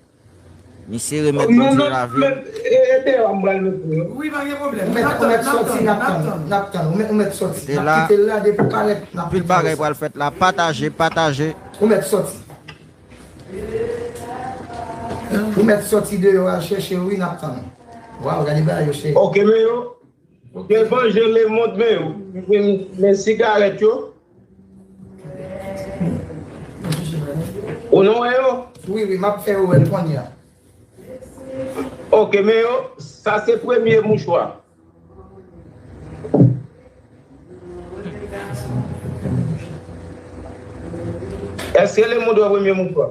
Misye remèt Bondye lavi l. Wi, pa gen pwoblèm. Ou mèt, ou mèt sòti, n ap tann, n ap tann. Ou mèt, ou mèt sòti. N ap kite l la, depi w parèt, n ap. Anpil bagay pral fèt la. Pataje, pataje. Ou mèt sòti. Ou mèt sòti deyò al chèche, wi, n ap tann. Waw, gade bagay yo, cheri. Ok, men yo. Devan je lemonn, men yo. Men, men sigarèt yo. Ou nou wè yo? Wi, wi, m ap fè yo wè l kounye a. Ok, men yo, sa se premye mouchwa. Èske lemonn wè premye mouchwa?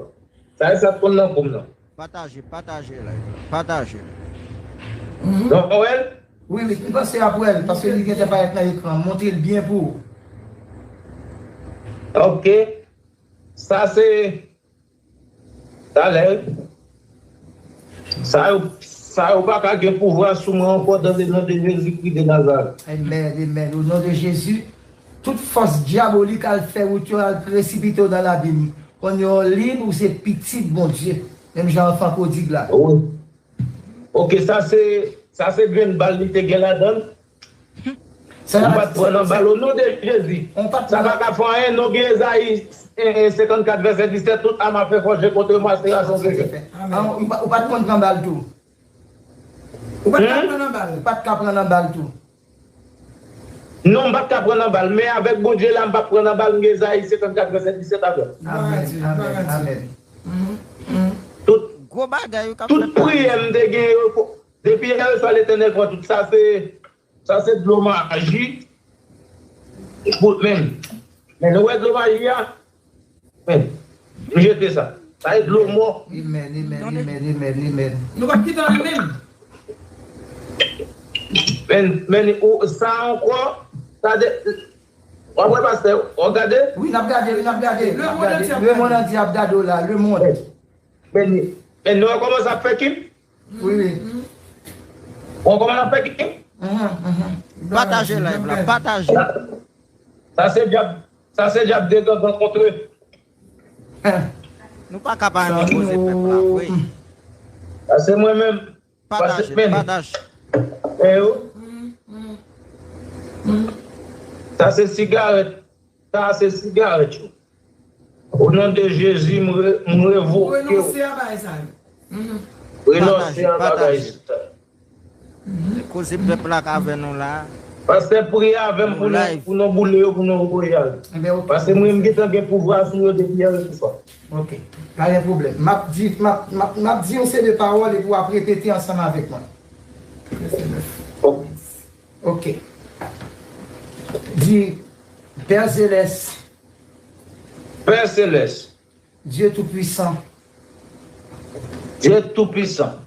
Sa e sa k konn nan kou m nan. Pataje, pataje live la. Pataje. Donk, ou wè l? Wi, wi, m panse ap wè l, paske li gentan parèt nan ekran. Montre l byen pou ou. Ok. Sa se Talè, sa yo, sa yo pa ka gen pouvwa sou mwen ankò, dans le nom de Jésus-Christ de Nazareth. Amen, amen. Au nom de Jésus, tout fòs dyabolik al fè wout yo, al presipite yo nan labim. Konn yo lib, ou se pitit Bondye. Menm jan anfan pwodig la. Wi. Ok, sa se, sa se grenn bal li te gen ladan l. Ou pa t pran nan bal, o non de Jezi. Sa pa ka fè anyen, non, gen Ezayi, eh, eh, senkannkat vèsè disèt, tout ame à feu forgé contre moi sera sans effet. Amen. Ah, ou pa, ou pa t konn pran bal tou. Ou pa t ka pran nan bal. Ou pa t ka pran nan bal tou. Non, m pa t ka pran nan bal, men avèk Bondye la, m p ap pran nan bal, m gen Ezayi senkannkat vèsè disèt avè m. Amen, amen, amen. Tout, tout priyè m te gen yo, depi yè swa Letènèl pran tout sa, se Sa se dlo maji. Fout, men, men nou wè dlo maji a? Men, m jete sa. Sa e dlo mò. Amen, amen, amen, amen, amen. Nou p ap kite anyen menm. Men, men, ou, sa ankò, sa de, w ap wè pastè, w ap gade? Wi, n ap gade, wi, n ap gade, n ap gade. Lemonn antye ap gade w la, lemonn. Men, men nou wè kòman sa ap fè kim? Wi, wi. Bon, kòman n ap fè ki? Pataje live la, pataje. Sa, sa se dyab, sa se dyab de gangan kontre. Nou pa ka pa renmen koze pèp la vre. Sa se mwen menm. Pataje, pataje. E yo? Sa se sigarèt. Sa se sigarèt yo. O non de Jezi, m re-, m revoke w. Renonse a bagay sa yo. Renonse a bagay sa yo. Koze pèp la k avè nou la. Pastè, priye avè m pou nou, pou nou boule yo, pou nou voye al. Paske mwen, m gentan gen pouvwa sou yo depi yè swa. Ok. Pa gen pwoblèm. M ap di, m ap, m ap, m ap di yon seri de pawòl epi w ap repete ansanm avèk mwen. Ok. Ok. Di, Pè Selès. Pè Selès. Dye Toupwisan. Dye Toupwisan.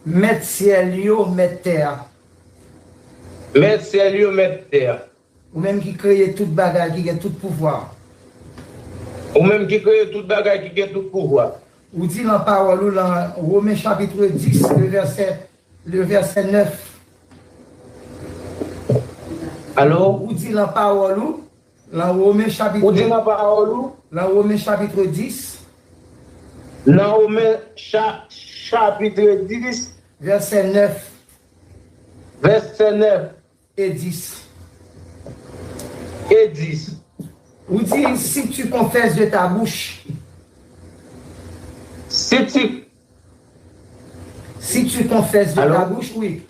Mèt syèl yo, mèt tè a. Mèt syèl yo, mèt tè a. Ou menm ki kreye tout bagay, ki gen tout pouvwa. Ou menm ki kreye tout bagay, ki gen tout pouvwa. Ou di nan pawòl ou, nan Women chapit dis, le vèsè, le vèsè nèf. Alo? Ou di nan pawòl ou, nan Women chapit, ou di nan pawòl ou, nan Women chapit dis. Nan Women cha-, chapit dis. Vèsè nèf. Vèsè nèf. Et dis. Et dis. Ou di, si tu confesses de ta bouche. Si tu, si tu confesses de ta bouche, oui.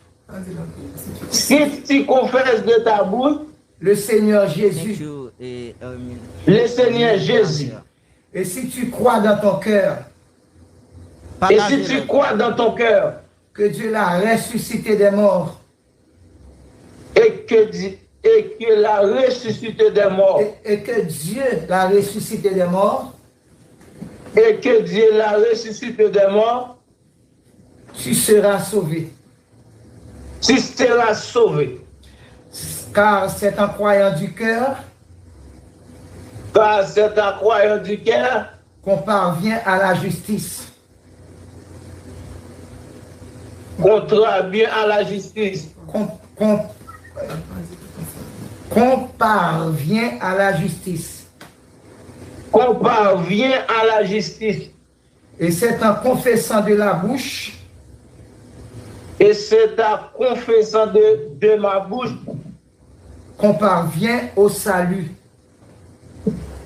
Si tu confesses de ta bouche. Le Seigneur Jésus. Le Seigneur Jésus. Et si tu crois dans ton cœur. Et si tu crois dans ton cœur. Que Dieu l'a ressuscité des morts. Et que Di-, et que l'a ressuscité des morts. Et, et que Dieu l'a ressuscité des morts. Et que Dieu l'a ressuscité des morts. Tu seras sauvé. Tu seras sauvé. Car c'est en croyant du cœur. Car c'est en croyant du cœur. Qu'on parvient à la justice. Qu'on parvient à la justice. Qu'on, qu'on, qu'on parvient à la justice. Qu'on parvient à la justice. Et c'est en confessant de la bouche. Et c'est en confessant de, de ma bouche. Qu'on parvient au salut.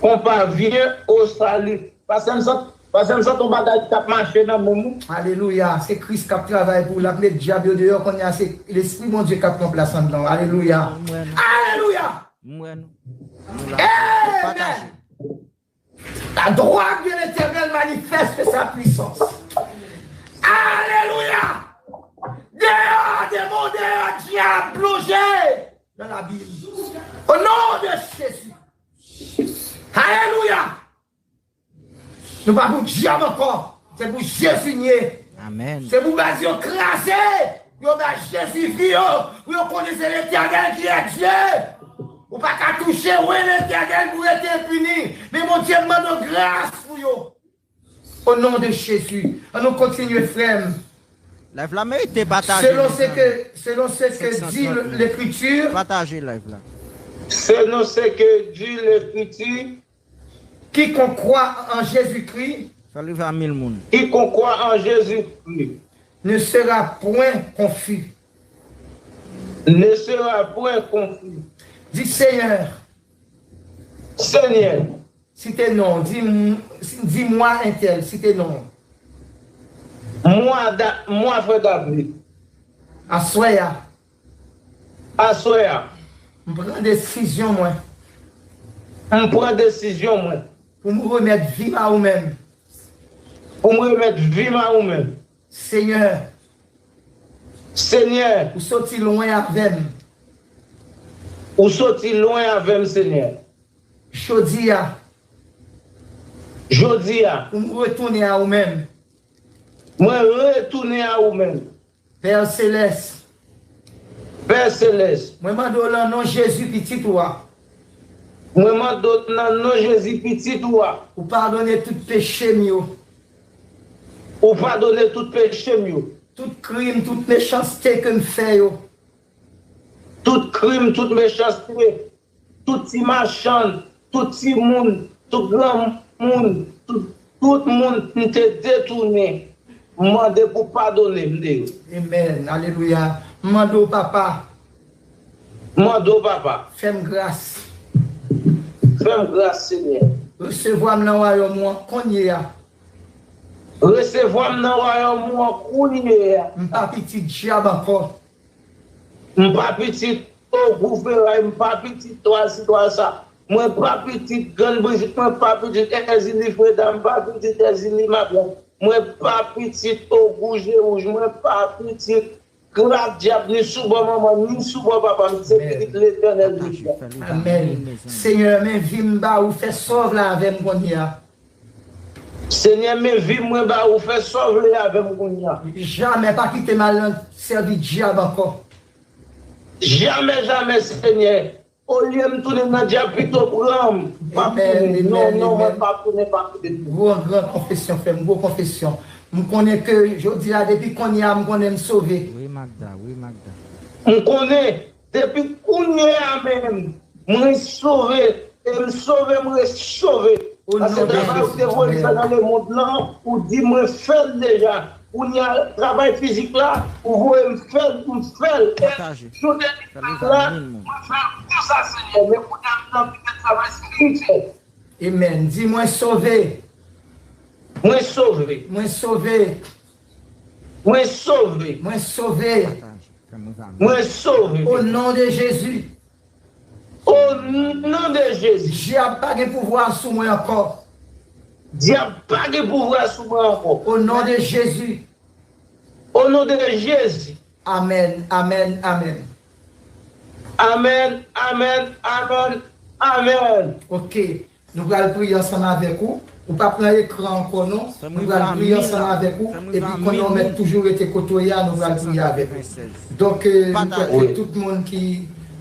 Qu'on parvient au salut. Pastè, m santi, pastè, m santi yon bagay k ap mache nan men m. Alelouya. Se Kris k ap travay pou l, l ap met dyab yo deyò. Kounye a, se Lespri Bondye k ap pran plas anndan w. Alelouya. Alelouya. Amen. La droit de l'Éternel manifeste sa puissance. Alelouya. Dehors, démon, dehors, diable, plongez dans l'abîme. Au nom de Jésus. Alelouya. Nou pa pou dyab ankò. Se pou Jezi n ye. Amèn. Se pou baz yo kraze. Pou yo bay Jezi vi yo. Pou yo konnen se Letènèl ki Dye. Ou pa ka touche, wi, Letènèl pou rete enpini. Men Bondye, m mande w gras pou yo. O non de Jezi. An nou kontinye, frè m. Live la merite pataje. Selon ce que, selon ce que dit l'Écriture, pataje live la. Selon ce que dit l'Écriture, quiconque croit en Jésus-Christ, fè l rive a mil moun. Quiconque croit en Jésus-Christ, ne sera point confus. Ne sera point confus. Di, Senyè, Senyè, site non, di, m- di mwa entèl, site non. Mwa da, mwa frè David. Aswè a, Aswè a, m pran desizyon mwen. M pran desizyon mwen. Pou m remèt vi m a ou menm. Pou m remèt vi m a ou menm. Senyè, Senyè, ou soti lwen avè m. Ou soti lwen avè m, Senyè. Jodi a, Jodi a, pou m retounen a ou menm. Mwen retounen a ou menm. Pè Selès, Pè Selès, mwen mande w nan non Jezi, Pitit ou a, mwen mande w nan non Jezi, Pitit ou a, ou padone tout peche m yo. Ou padone tout peche m yo. Tout krim, tout mechanste ke m fè yo. Tout krim, tout mechanste, tout ti machann, tout timoun, tout granmoun, tout, tout moun m te detounen, m mande pou padone m de yo. Amèn. Alelouya. M mande w, Papa. M mande w, Papa. Fè m gras. Fè m gras, Senyè. Resevwa m nan wayòm ou an kounye a. Resevwa m nan wayòm ou an kounye a. M pa pitit dyab ankò. M pa pitit ogou feray, m pa pitit twal si twal sa. Mwen pa pitit grann Brijit, mwen pa pitit Èzili Freda, m pa pitit Èzili Mabran. Mwen pa pitit ogou je wouj, mwen pa pitit kras dyab ni sou bò manman m, ni sou bò papa m. Se pitit Letènèl Bondye. Amèn. Senyè, men vi m ba ou, fè sòv la avè m kounye a. Senyè, men vi mwen ba ou, fè sa w vle avè m kounye a. Jamè pa kite m al nan sèvi dyab ankò. Jamè, jamè, Senyè. Olye m tounen nan dyab, pito pran m. M p ap tounen. Non, non, mwen p ap tounen, p ap tounen. Gwo, gran konfesyon, frè m, gwo konfesyon. M konnen ke jodi a, depi kounye a, m konnen m sove. Wi, Magda, wi, Magda. M konnen. Depi kounye a menm, mwen sove, e m sove, m ret sove. Paske travay ou te voye m fè nan lemonn lan, ou di mwen fè l deja. Kounye a, travay fizik la, ou voye m fè l pou m fè l. E jounen ki la, mwen fè l konsa, Senyè, men kounye a, m nan travay espirityèl. Amèn. Di, mwen sove. Mwen sove. Mwen sove. Mwen sove. Mwen sove. Mwen sove. O non de Jezi. O non de Jezi. Dyab pa gen pouvwa sou mwen ankò. Dyab pa gen pouvwa sou mwen ankò. O non de Jezi. O non de Jezi. Amèn, amèn, amèn. Amèn, amèn, amèn, amèn. Ok. Nou pral priye ansanm avèk ou. Ou p ap nan ekran ankò non. Nou pral priye ansanm avèk ou. Epi konnen w mèt toujou rete kote w ye a, nou pral priye avèk ou. Donk, e, m kwè ke tout moun ki,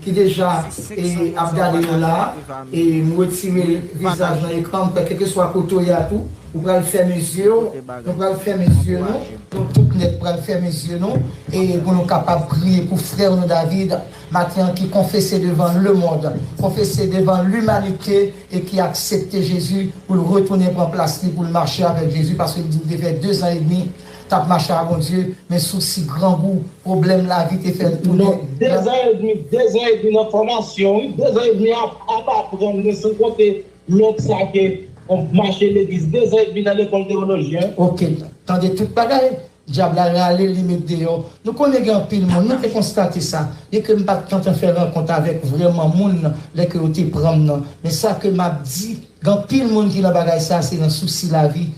ki deja, e, ap gade nou la, e, m retire vizaj nan ekran, m kwè kèlkeswa kote w ye a tou, ou pral fèmen zye w, nou pral fèmen zye nou, nou tout nèt pral fèmen zye nou, e pou nou kapab priye pou frè nou David, maten an ki konfese devan lemonn, konfese devan limanite, e ki aksepte Jezi pou l retounen pran plas li, pou l mache avèk Jezi, paske li di l te fè dezan edmi t ap mache ak Bondye, men sousi grangou, pwoblèm lavi te fè l tounen. Non, dezan edmi, dezan edmi nan fòmasyon, wi, dezan edmi ap, ap aprann, men san konte lòt sa ke, on, mache legliz, dezan edmi nan lekòl teyoloji, en. Ok, tande tout bagay. Dyab la rale, li met deyò. Nou konnen gen anpil moun, nou te konstate sa. Byenke m pa t gentan fè rankont avèk vrèman moun lè ke yo te pran m nan. Men sa ke m ap di, gen anpil moun ki nan bagay sa, se nan sousi lavi.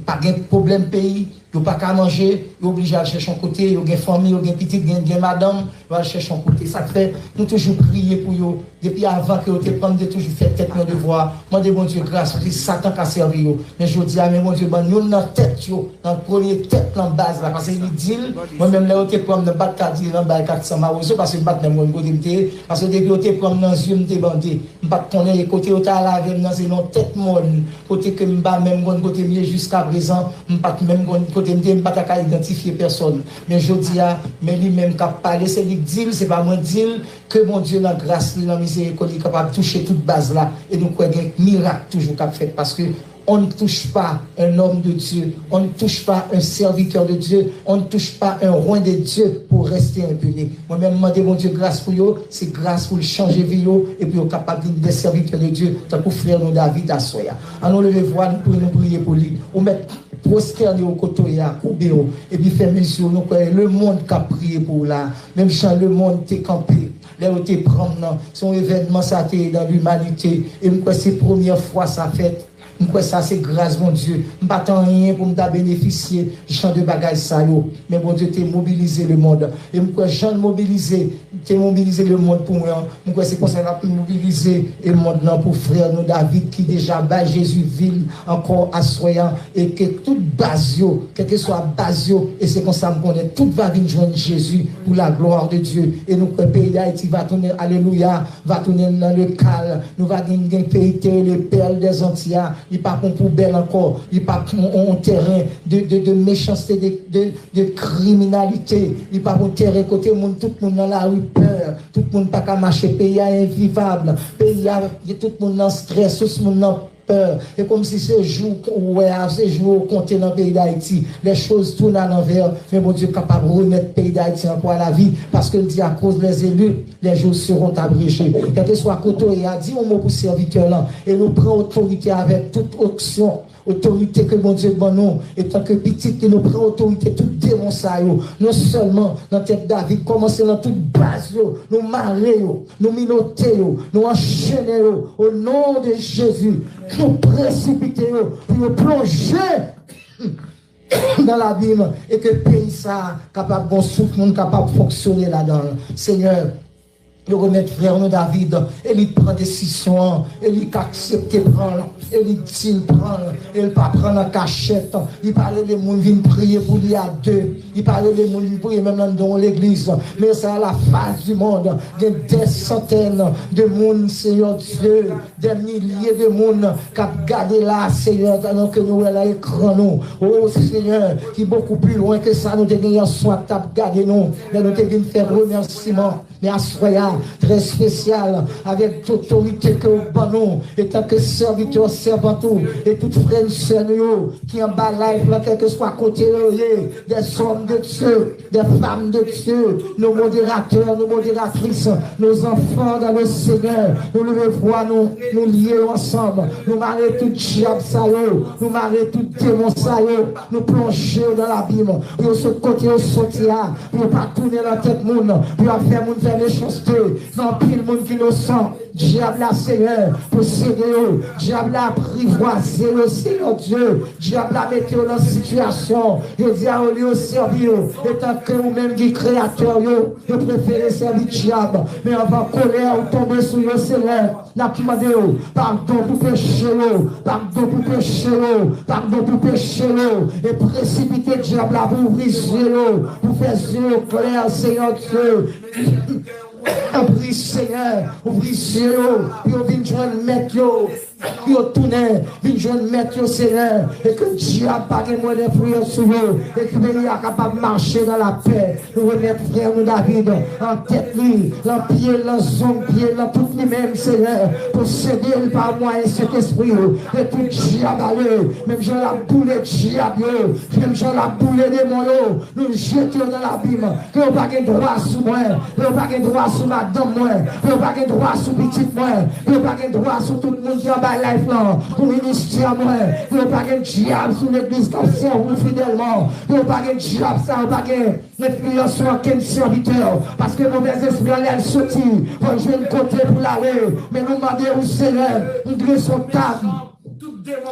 Pa gen pwoblèm peyi, Yo pa ka manje, yo oblije al chèche yon kote, yo gen fanmi, yo gen pitit, gen, gen madanm, yo al chèche yon kote. Sa k fè nou toujou priye pou yo. Depi avan ke yo te pran, m te toujou fè tèt mwen devwa, mande Bondye gras pou se Satan ka sèvi yo. Men jodi a, men Bondye ban youn nan tèt yo, nan premye tèt nan baz la, paske li di l, mwen menm lè yo te pran m nan bat kadi nan bay kat san mawozo, paske m pa t menm konn kote m te ye, paske depi yo te pran m nan zye m te bande. M pa t konnen e kote yo t al avè m nan se nan tèt mòn, kote ke m pa menm konn kote m ye jiskaprezan, m pa t menm konn kote m te ye, m pa ta ka idantifye pèsòn. Men jodi a, men li menm k ap pale, se li k di l, se pa mwen k di l, ke Bondye nan gras li, nan mizerikòd li kapab touche tout baz la, e nou kwè gen mirak toujou k ap fèt, paske on ne touche pas un homme de Dieu, on ne touche pas un serviteur de Dieu, on ne touche pas un oint de Dieu pour rester impuni. Mwen menm mande Bondye gras pou yo, se gras pou l chanje vi yo, epi yo kapab vin de sèvitè de Dye, tankou frè nou David aswè a. An nou leve vwa nou pou nou priye pou li. Ou mèt pwostène w kote w ye a, koube w, epi fèmen zye w, nou kwè lemonn k ap priye pou w la, menm jan lemonn te kanpe lè yo te pran m nan, se yon evènman sa te ye nan limanite, e m kwè se premyè fwa sa fèt. M kwè sa se gras Bondye. M pa t anyen pou m ta benefisye jan de bagay sa yo. Men Bondye te mobilize lemonn. E m kwè jan l mobilize, te mobilize lemonn pou mwen an, m kwè se konsa l ap mobilize lemonn nan pou frè nou David ki deja bay Jezi vi l ankò aswè a. E ke tout baz yo, kèlkeswa baz yo, e se konsa m konnen tout va vin jwenn Jezi pou la glwa de Dye. E nou kwè peyi Dayiti va tounen, alelouya, va tounen nan le kal. Nou va gen, gen peyi te rele pèl dèzanti a. Li pa pou poubèl ankò. Li pa pou on, on tèren de, de, de mechanste, de, de, de kriminalite. Li pa pou tèren kote moun, tout moun nan lari pè. Tout moun pa ka mache. Peyi a envivab. Peyi a, tout moun nan strès, tout moun nan pè. E kòmsi se jou ou wè a, se jou yo konte nan peyi Dayiti. Les choses tournent à l'envers, men Bondye kapab remèt peyi Dayiti ankò a lavi, paske l di, à cause des élus, les jours seront abrégés. Kèlkeswa kote w ye a, di yon mo pou sèvitè lan, e nou pran otorite avèk tout onksyon, otorite ke Bondye ban nou, etanke pitit li, nou pran otorite tout demon sa yo, non sèlman nan tèt David, kòmanse nan tout baz yo, nou mare yo, nou minote yo, nou anchene yo, o non de Jezi, nou presipite yo, pou yo plonje nan labim, e ke peyi sa a kapab gon souf moun kapab fonksyone ladan l. Senyè, yo remèt frè nou David, e li pran desizyon an, e li k aksepte pran l, e li di l pran l, e l pa pran l an kachèt, li pa rele moun vin priye pou li a de, li pa rele moun vin priye menm anndan yon legliz, men sa la face du monde, gen dè santèn de moun, Senyè Dye, dè milye de moun k ap gade la, Senyè, nan ke nou wè nan ekran nou. O Senyè, ki bokou pli lwen ke sa nou te gen yè swa k t ap gade nou, lè nou te vin fè remèsiman. Men aswè a, trè espesyal, avèk otorite ke w ban nou, etanke sèvitè, sèvant ou, e tout frè e sè nou yo ki anba live lan, kèlkeswa kote yo ye, des hommes de Dieu, des femmes de Dieu, nos modérateurs, nos modératrices, nos enfants dans le Seigneur, nou leve vwa nou, nou lye yo ansanm, nou mare tout dyab sa yo, nou mare tout demon sa yo, nou plonje yo nan labim, pou yo sot kote yo soti a, pou yo pa tounen nan tèt moun, pou yo ap fè moun fè mechanste, gen anpil moun ki inosan, dyab la, Senyè, posede yo, dyab la aprivwaze yo, Senyè Dye, dyab la mete yo nan sitiyasyon, yo di a olye yo sèvi yo, etanke ou menm ki kreyatè yo, yo prefere sèvi dyab, men anvan kolè ou tonbe sou yo, Senyè, n ap mande w padon pou peche yo, padon pou peche yo, padon pou peche yo, e presipite dyab la pou ouvri zye yo, pou fè zye yo klè, Senyè Dye. Tanpri, Senyè, ouvri zye yo, pou yo vin jwenn mèt yo, pou yo tounen, vin jwenn mèt yo, Senyè, e ke dyab pa gen mwen enfliyans sou yo, e ke peyi a kapab mache nan lapè. Nou remèt frè nou David an tèt li, nan pye l, nan zong pye l, nan tout li menm, Senyè. Posede l pa mwayen Sentespri w. E tout dyab ale, menm jan l ap boule dyab yo, menm jan l ap boule demon yo, nou jete yo nan labim. Ke yo pa gen dwa sou mwen, ke yo pa gen dwa sou madanm mwen, ke yo pa gen dwa sou pitit mwen, ke yo pa gen dwa sou tout moun ki anba live lan, pou ministè mwen, ke yo pa gen dyab sou legliz k ap sèvi w fidèlman, ke yo pa gen dyab sa, yo pa gen enfliyans sou okenn sèvitè, paske movèzespri an lè l soti, fò l jwenn kote pou l ale. Men nou mande w, Senyè, nou drese yon tab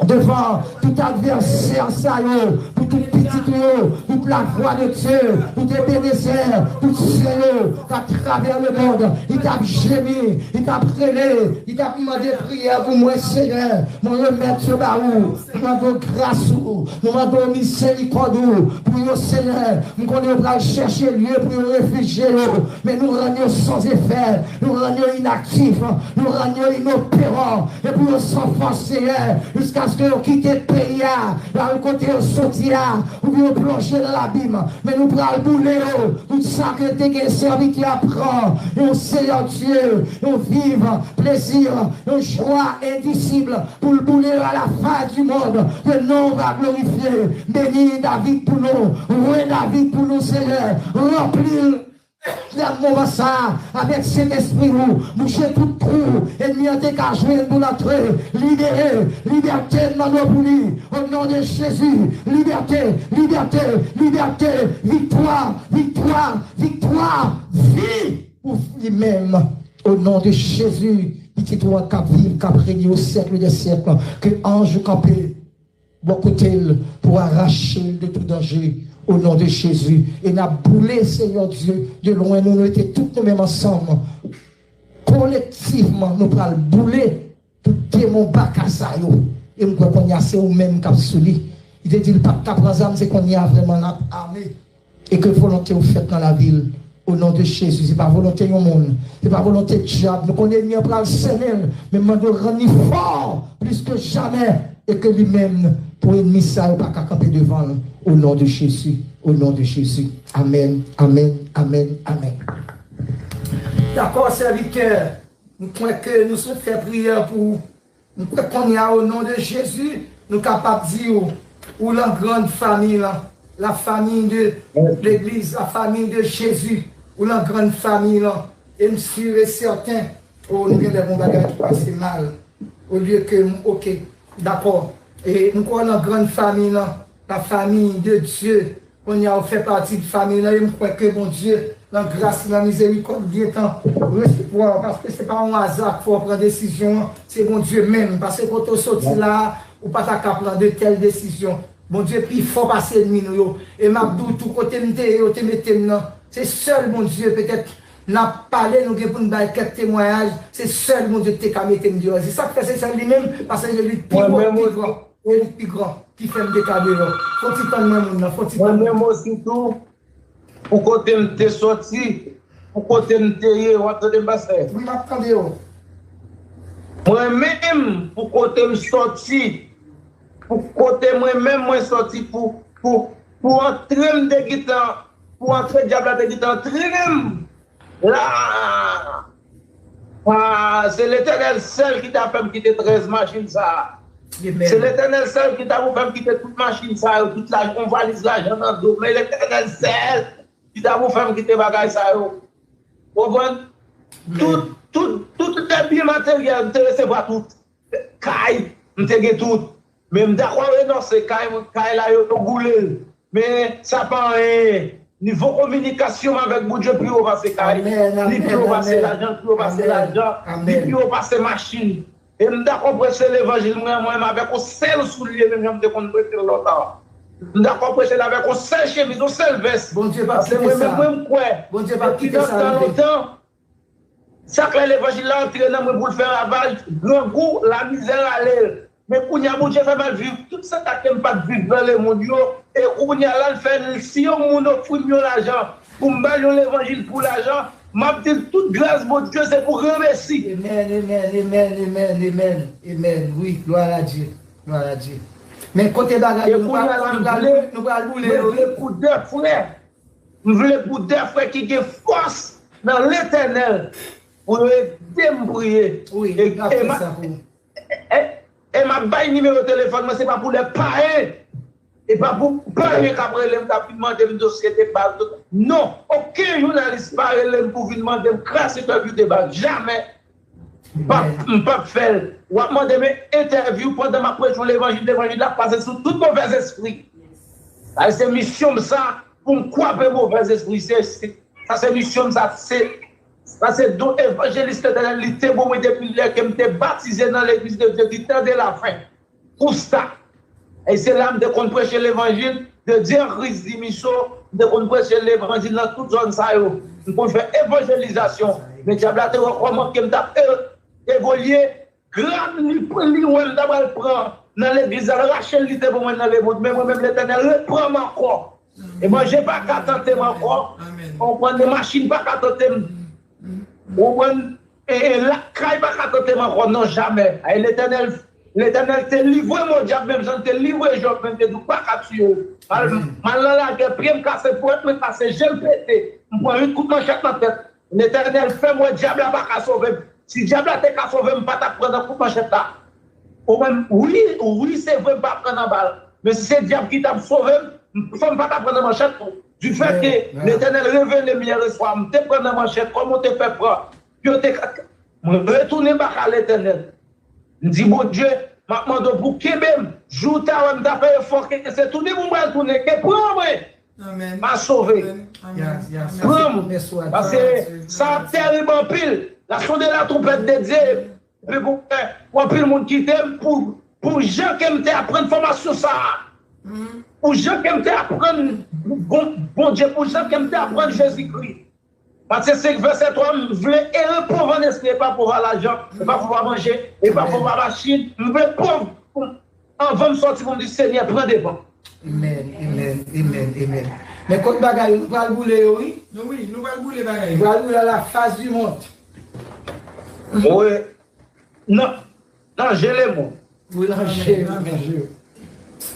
devan tout advèsè sa yo, pou pou pitit ou yo, pou lavwa de Dye, pou Ebenezè, pou sè yo, k atravè lemond, li t ap jemi, li t ap rele, li t ap mande priyè pou mwen, Senyè. Mwen remèt yo ba ou. Nou mande w gras ou, nou mande w mizerikòd ou pou yo, Senyè. M konnen yo pral chèche lye pou yo refijye yo, men nou rann yo san efè, nou rann yo inaktif, nou rann yo inoperan, epi yo san fòs, Senyè, jiskaske yo kite peyi a, y al kote yo soti a, oubyen yo plonje nan labim. Men nou pral boule yo, tout sa ke te gen sèvitè a pran, yon Senyè Dye, yon viv, plezi, yon jwa endisib, pou l boule à la face du monde, ke non w va glorifye. Beni David pou nou, wè David pou nou, Senyè, ranpli l nan moman sa a, avèk Sentespri ou, bouche tout twou ènmi an te ka jwenn pou l antre, libere, libète n mande w pou li, o non de Jezi, libète, libète, libète, viktwa, viktwa, viktwa, vi pou li menm, o non de Jezi, pitit ou an k ap viv, k ap renye o syèk dè syèk, ke anj ou kanpe bò kote l pou arache l de tou danje, o non de Jezi. E n ap boule, Senyè Dye, de lwen nou, nou rete tout nou menm ansanm. Kolektivman, nou pral boule tout demon baka sa yo. E m kwè kounye a se ou menm k ap sou li. Li te di l pa t ka pran zam, se kounye a vrèman l ap ame. E ke volonte w fèt nan lavi l. O non de Jezi, se pa volonte yon moun, se pa volonte dyab. Nou konnen ènmi an pral sènen l, men m mande w rann li fò plis ke jamè, e ke li menm, pou ènmi sa yo pa ka kanpe devan l. O non de Jezi, o non de Jezi. Amèn, amèn, amèn, amèn. Dakò, sèvitè. M kwè ke nou sot fè priyè pou ou. M kwè kounye a, o non de Jezi, nou kapab di w, ou lan grann fanmi lan, la famille de l'église, la famille de Jésus, ou lan grann fanmi lan. E m si e sèten, o, nou gen lè gon bagay ki pase mal. Olye ke m, oke, dakò. E m kwè w lan grann fanmi lan, la famille de Dieu. Kounye a, ou fè pati de fanmi lan, e m kwè ke Bondye, nan gras li, nan mizerikòd li, gentan resevwa w, paske se pa yon aza k fè w pran desizyon an, se Bondye menm, paske kote w soti la a, ou pa ta ka pran de tèl desizyon. Bondye pi fò pase ènmi nou yo. E m ap di w tou, kote m te ye, yo te mete m nan. Se sèl Bondye, petèt, n ap pale, nou gen pou n bay kèk temwayaj, se sèl Bondye ki te ka mete m deyò. Se sa k fè se sèl li menm, paske li pi gwo, pi gran. E li pi gran ki fè m te ka deyò. Fò ti tann mwen moun nan, fò ti tann mwen. Mwen menm osi tou, pou kote m te sòti, pou kote m te ye, w ap tande m, pastè? Wi, m ap tande w. Mwen menm, pou kote m sòti, pou kote mwen menm mwen sòti, pou, pou, pou antre m te gentan, pou antre dyab la te gentan antre m. La! Ah, se Letènèl sèl ki ta fè m kite trèz machin sa a. Se Letènèl sèl ki ta pou fè m kite tout machin sa yo, tout la, yon valiz lajan nan do m. Men Letènèl sèl ki ta pou fè m kite bagay sa yo. Konprann? Tout, tout, tout lè byen materyèl, m te resevwa tout. Kay, m te gen tout. Men m dakò renonse kay mwen, kay la yo, yo boule l. Men sa pa anyen. Nivo kominikasyon m avèk Bondye pi wo pase kay. Li pi wo pase lajan, pi wo pase lajan. Li pi wo pase machin. E m dakò preche levanjil mwen, mwen menm avèk yon sèl soulye, menm jan m te konn preche l lontan. M dakò preche l avèk yon sèl chemiz, yon sèl vès. Paske mwen menm, mwen, m kwè, depi nan tan lontan, sa k lè levanjil la antre nan mwen pou l fè ravaj, grangou, lamizè rale l. Men kounye a, Bondye fè m al viv tout sa ke m pa t viv nan lemonn yo. E kounye a la, l fè, si yon moun ofri m yon lajan pou m ba l yon levanjil pou lajan, m ap di l tout gras Bondye se pou granmesi. Amen, amen, amen, amen, amen, amen. Wi, gloire à Dieu, gloire à Dieu. Men kote bagay yo, nou pral, nou pral, nou pral boule yo, wi. Mwen vle pou de frè, m vle pou de frè ki gen fòs nan Letènèl pou yo ede m priye. Wi, e, n ap fè sa pou ou. E, e, e m ap bay nimewo telefòn mwen, se pa pou lè payen. E pa pou payen k ap rele m, k ap vin mande m dosye deba, tout. Non, okenn jounalis pa rele m pou vin mande m kras entèvyou deba. Jamè. M p ap, m p ap fè l. W ap mande m entèvyou pandan m ap preche levanjil, levanjil la ap pase sou tout movèzespri. Sa se misyon m sa, pou m kwape movèzespri. Se, se, sa se misyon m sa, se, sa se don evanjelis Letènèl li te ban mwen depi lè ke m te batize nan Legliz de Dye di tan de la fen. Kousta. E se la m te konn preche levanjil, de Dieu en Christ Dimiso, m te konn preche levanjil nan tout zòn sa yo. M konn fè evanjelizasyon. Men dyab la te wè kòman ke m t ap e- evolye, grad li, li wè m ta pral pran nan legliz la, l rache l, li te ban mwen nan lemond. Men mwen menm, Letènèl repran m ankò. E manje pa ka tante m ankò. Ou konprann, e machin pa ka tante m. Ou konprann, e, e lakay pa ka tante m ankò, non, jamè. Ay, Letènèl, Letènèl te livre m o dyab, menm jan l te livre Jòb, menm te di w pa ka tiye w. M al, m al nan lagè, pye m kase, pwèt mwen kase, je m pete. M pran uit kout manchèt nan tèt. Letènèl fè m wè dyab la pa ka sove m. Si dyab la te ka sove m, m pa t ap pran nan kout manchèt la. Ou menm, wi, wi, se vre, m pa pran nan bal. Men si se dyab ki t ap sove m, m- fò m pa ta pran nan manchèt tou. Difèt ke Letènèl revele m yè swa, m te pran nan manchèt, kòman w te fè pran? Yo te ka- Mwen retounen baka Letènèl. M di, Bondye, m ap mande w pou kenbe m. Jou w ta wè m ta fè efò ke se tounen pou m pral tounen, ke pran mwen. M a sove. Pran m. Paske sa ap tèrib anpil. La sonde la twoupèt de Dye. Epi pou wè, pou anpil moun kite m pou, pou jan ke m te aprann fòmasyon sa a. Pou jan ke m te aprann Bon- Bondye, pou jan ke m te aprann Jezikri. Matye senk vèsè twa, m vle ere pòv an espri, e pa pòv a lajan, e pa pòv a manje, e pa pòv a machin. M vle pòv pou m- anvan m sòti pou m di, Senyè, pran devan. Amen, amen, amen, amen. Men kot bagay yo, nou pral boule yo, wi. Nou, wi, nou pral boule bagay yo. Nou pral boule à la face du monde. Wi. Nan, nan je lemond. Wi, nan je, nan je.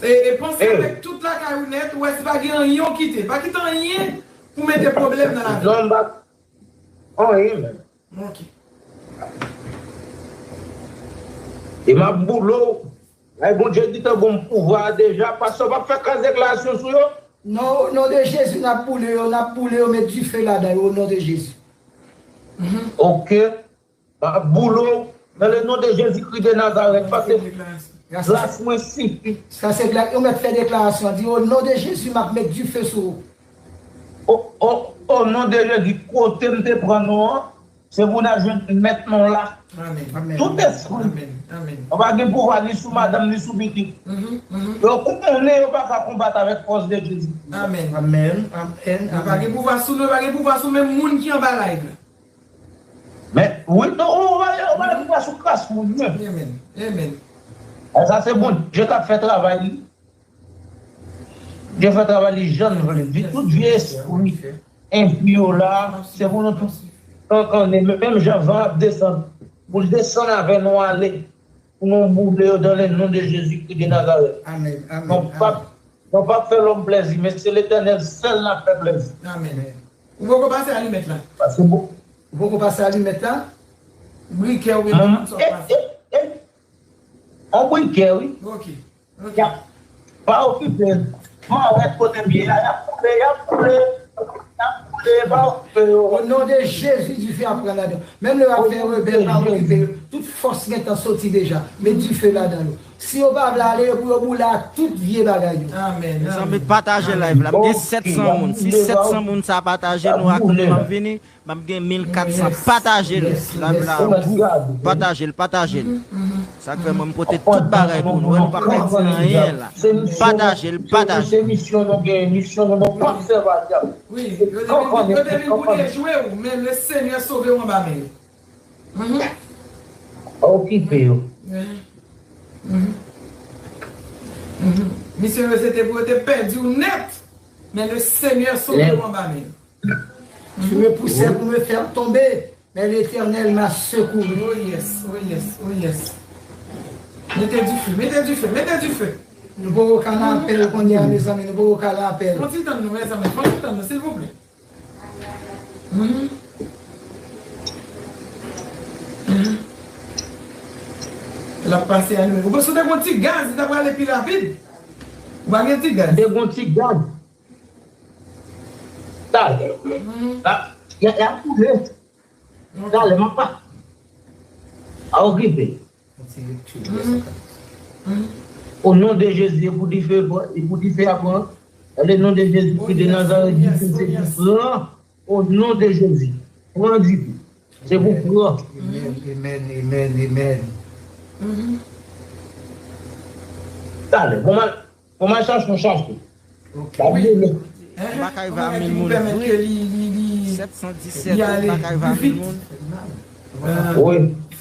E, e panse avèk tout lakay ou nèt, ou wè si pa gen anyen ou kite. Pa kite anyen pou mete pwoblèm nan lavi. Non, m pa anyen, menm. Ok. E m ap boule w. Ay, Bondye gentan ban m pouvwa a deja. Pastè, w p ap fè kras deklarasyon sou yo? Non, o non de Jezi, n ap boule yo, n ap boule yo, met dife ladan yo, o non de Jezi. Ok. M ap boule w. Dans le nom de Jésus-Christ de Nazareth, paske gras mwen sifi. Sa se gras, ou mèt fè deklarasyon, di, o non de Jezi, m ap met dife sou ou. O, o, o non de Jezi, kote m te pran non an, se pou n al jwenn mèt non la. Amen. Tout espri. Amen. Amen. Yo pa gen pouvwa ni sou madanm, ni sou pitit. Yo konnen yo pa ka konbat avèk fòs de Jezi. Amen. Amen. Amen. Yo pa gen pouvwa sou nou, yo pa gen pouvwa sou menm moun ki anba live la. Men, wi, non, ou pa, ou pa gen pouvwa sou kras moun, non. Amen. Amen. E sa se Bondye k ap fè travay li. Bondye fè travay li jan l vle. Di tout vye espri enpi yo la, se pou nou tout kankannen, menm jan van ap desann. Pou l desann avè nou ale. Pou nou boule yo dans le nom de Jésus-Christ de Nazareth. Amen, amen, non, pa, amen. Non, pa fè lòm plèzi, men se Letènèl sèl n ap fè plèzi. Amen. Ou poko pase alimèt la? Paske bon. Ou poko pase alimèt la? Brikè ou gen nan sa w pase? E, e, e. On brikè, wi. Ok. Ok. Y ap, pa okipe. Mawèt kote m ye a, y ap boule, y ap boule. Y ap boule, pa okipe yo. O non de Jezi, dife ap pran ladan. Menm lè y ap fè rebèl, pa okipe yo. Tout fòs gentan soti deja. Met dife ladan yo. Si yo pa vle ale, yo pou yo boule ak tout vye bagay yo. Amen. Mezanmi, pataje live la. M gen sèt san moun. Si sèt san moun sa pataje, nou ak nou, m ap vini. M ap gen mil kat san. Pataje l. Live la gou. Pataje l, pataje l. Sa k fè mwen m pote tout bagay pou nou. Nou pa pèdi anyen la. Pataje l, pataje l. Se misyon nou gen, misyon nou, nou p ap sèvi a dyab. Wi, yo te vin, yo te vin pou dejwe w, men le Senyè sove w anba men yo. Okipe yo. Misye yo se te pou yo te pèdi w nèt, men le Senyè sove w anba men yo. Tu me poussais pour me faire tomber, mais l'Éternel m'a secouru. Oh yes, oh yes, oh yes. Mete dife, mete dife, mete dife. Nou poko ka nan apèl kounye a, mezanmi, nou poko ka nan apèl. Fon ti tann nou, mezanmi, fon ti tann nou, silvouplè. Mhm. Mhm. L ap pase a nou. Ou panse w te gon ti gaz, li ta prale pi rapid? Ou pa gen ti gaz? Te gon ti gaz. Talè. Mhm. La, y a, y a koule. Ok. Talè, m ap pa. A okipe. Mhm. Mhm. O non de Jezi, e pou dife, e pou dife a pran. Dans le nom de Jésus-Christ de Nazareth, dife, dife, pran. O non de Jezi, pran dife. Se pou pran. Amen, amen, amen, amen. Mhm. Talè, bon, m al, bon, m al chache yon chache. Ou pa ka rive a mil moun vre. Sèt san disèt, ou pa ka rive a mil moun.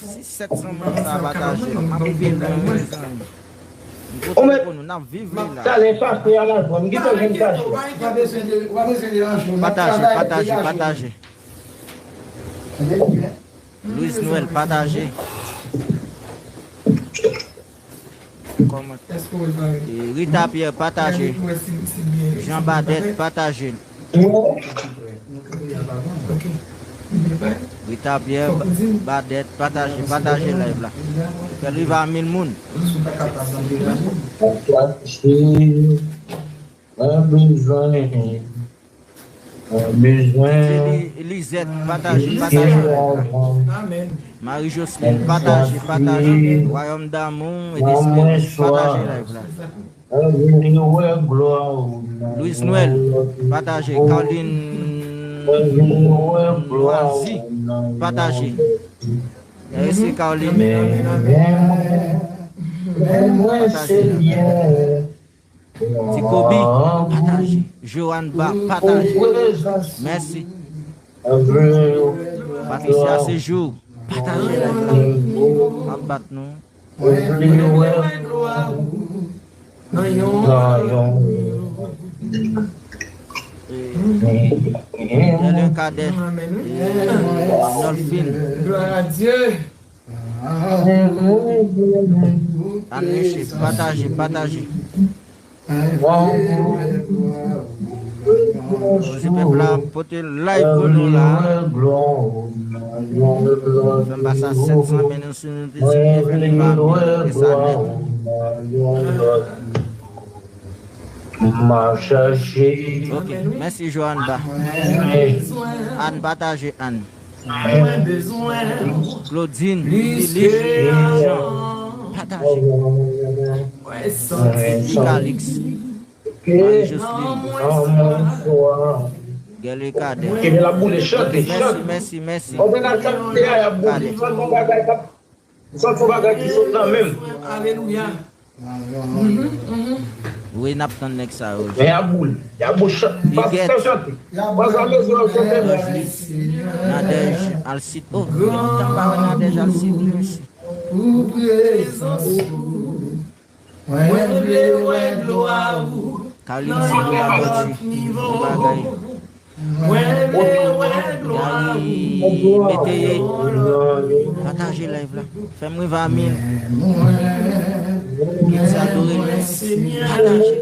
Si sèt san moun sa pataje, m ap viv la, mezanmi. M pote pou nou, n ap viv li la. Pataje, pataje, pataje. Louis Noël, pataje. Kòman? E, Rita Pierre, pataje. Jean Badet, pataje. Rita Pierre, Badet, pataje, pataje live la. Fè l rive a mil moun. Mwen bezwen. Mwen bezwen. Li-, Lizette, pataje, pataje live la. Marie Jocelyne, pataje, pataje. Royaume d'amour et d'espérance, pataje live la. Mwen vle wè glwa ou nan Louis Noël, pataje. Carline Noisy, pataje. Mèsi, Carline. Pataje. Ti Kobe, pataje. Joanne Ba, pataje. Mèsi. Patricia Séjour, pataje live la. M ap bat nou. Dèlè Kadè, Nolfin. Ann Riche, pataje, pataje. Poze pèp la, pote live pou nou la. Fè m pase a sèt san, men nou si nou te sou fè li pa byen, fè sa nèt. Ok, mèsi Joanne Ba. Ann pataje, Ann. Claudine, Lily, Jean, pataje. Calix, Marie Jocelyne, Guerley Cadet. Kenbe la boule, chante, chante. Mèsi, mèsi, mèsi. Cadet. Santi yon bagay ki sot nan men m. Alelouya. Wi, n ap tann nèg sa yo. Men y a boule, y a boule, chante. Pas sa chante. Pas sa mezon yo chante. Nadège Alcide. Oh, lontan m pa wè Nadège Alcide, wi, mesye. Pou prezans ou. Mwen vle wè glwa ou. Carline Sidou Latortue, bon bagay. Mwen vle wè glwa ou. Gary Métayer, pataje live la. Fè m rive a mil. Kit se adore l. Pataje.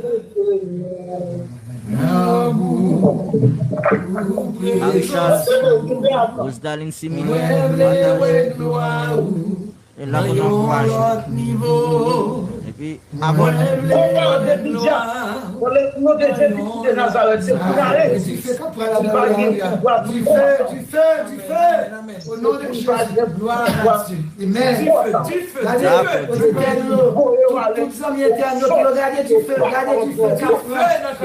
Marie Charles, Rosedalin Similien, pataje. E la pou n ankouraje. Epi, abòne. Nan non de Jezi de Nazarèt, se pou n ale. Si pa gen pouvwa, dife, dife, dife. O non de Jezi. Glwa a Dye. Amen. Dife, dife, dife. Tout zanmi entènot yo, gade dife, gade dife k ap fèt.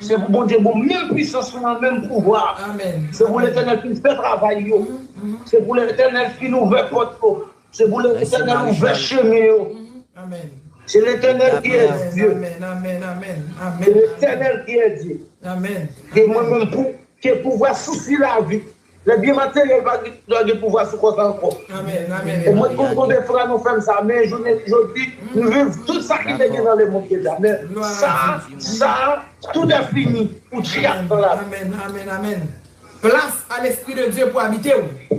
Se pou Bondye bon menm pwisans lan, menm pouvwa. Se pou Letènèl fin fè travay yo. Se pou Letènèl fin ouvè pòt yo. Se pou Letènèl ouvè chemen yo. Se Letènèl ki est Dieu. Se Letènèl ki est Dieu. Ke mwen menm pou, ke pouvwa sou si lavi. Lè byen materyèl pa gen, pa gen pouvwa sou kò sa ankò. E mwen konn konbyen fwa nou fè m sa, men jounen jodi, nou viv tout sa ki te gen nan lemonn deja. Men sa, sa, tout est fini pou dyab nan lavi. Amèn, amèn, amèn. Place à l'Esprit de Dieu pour habiter ou.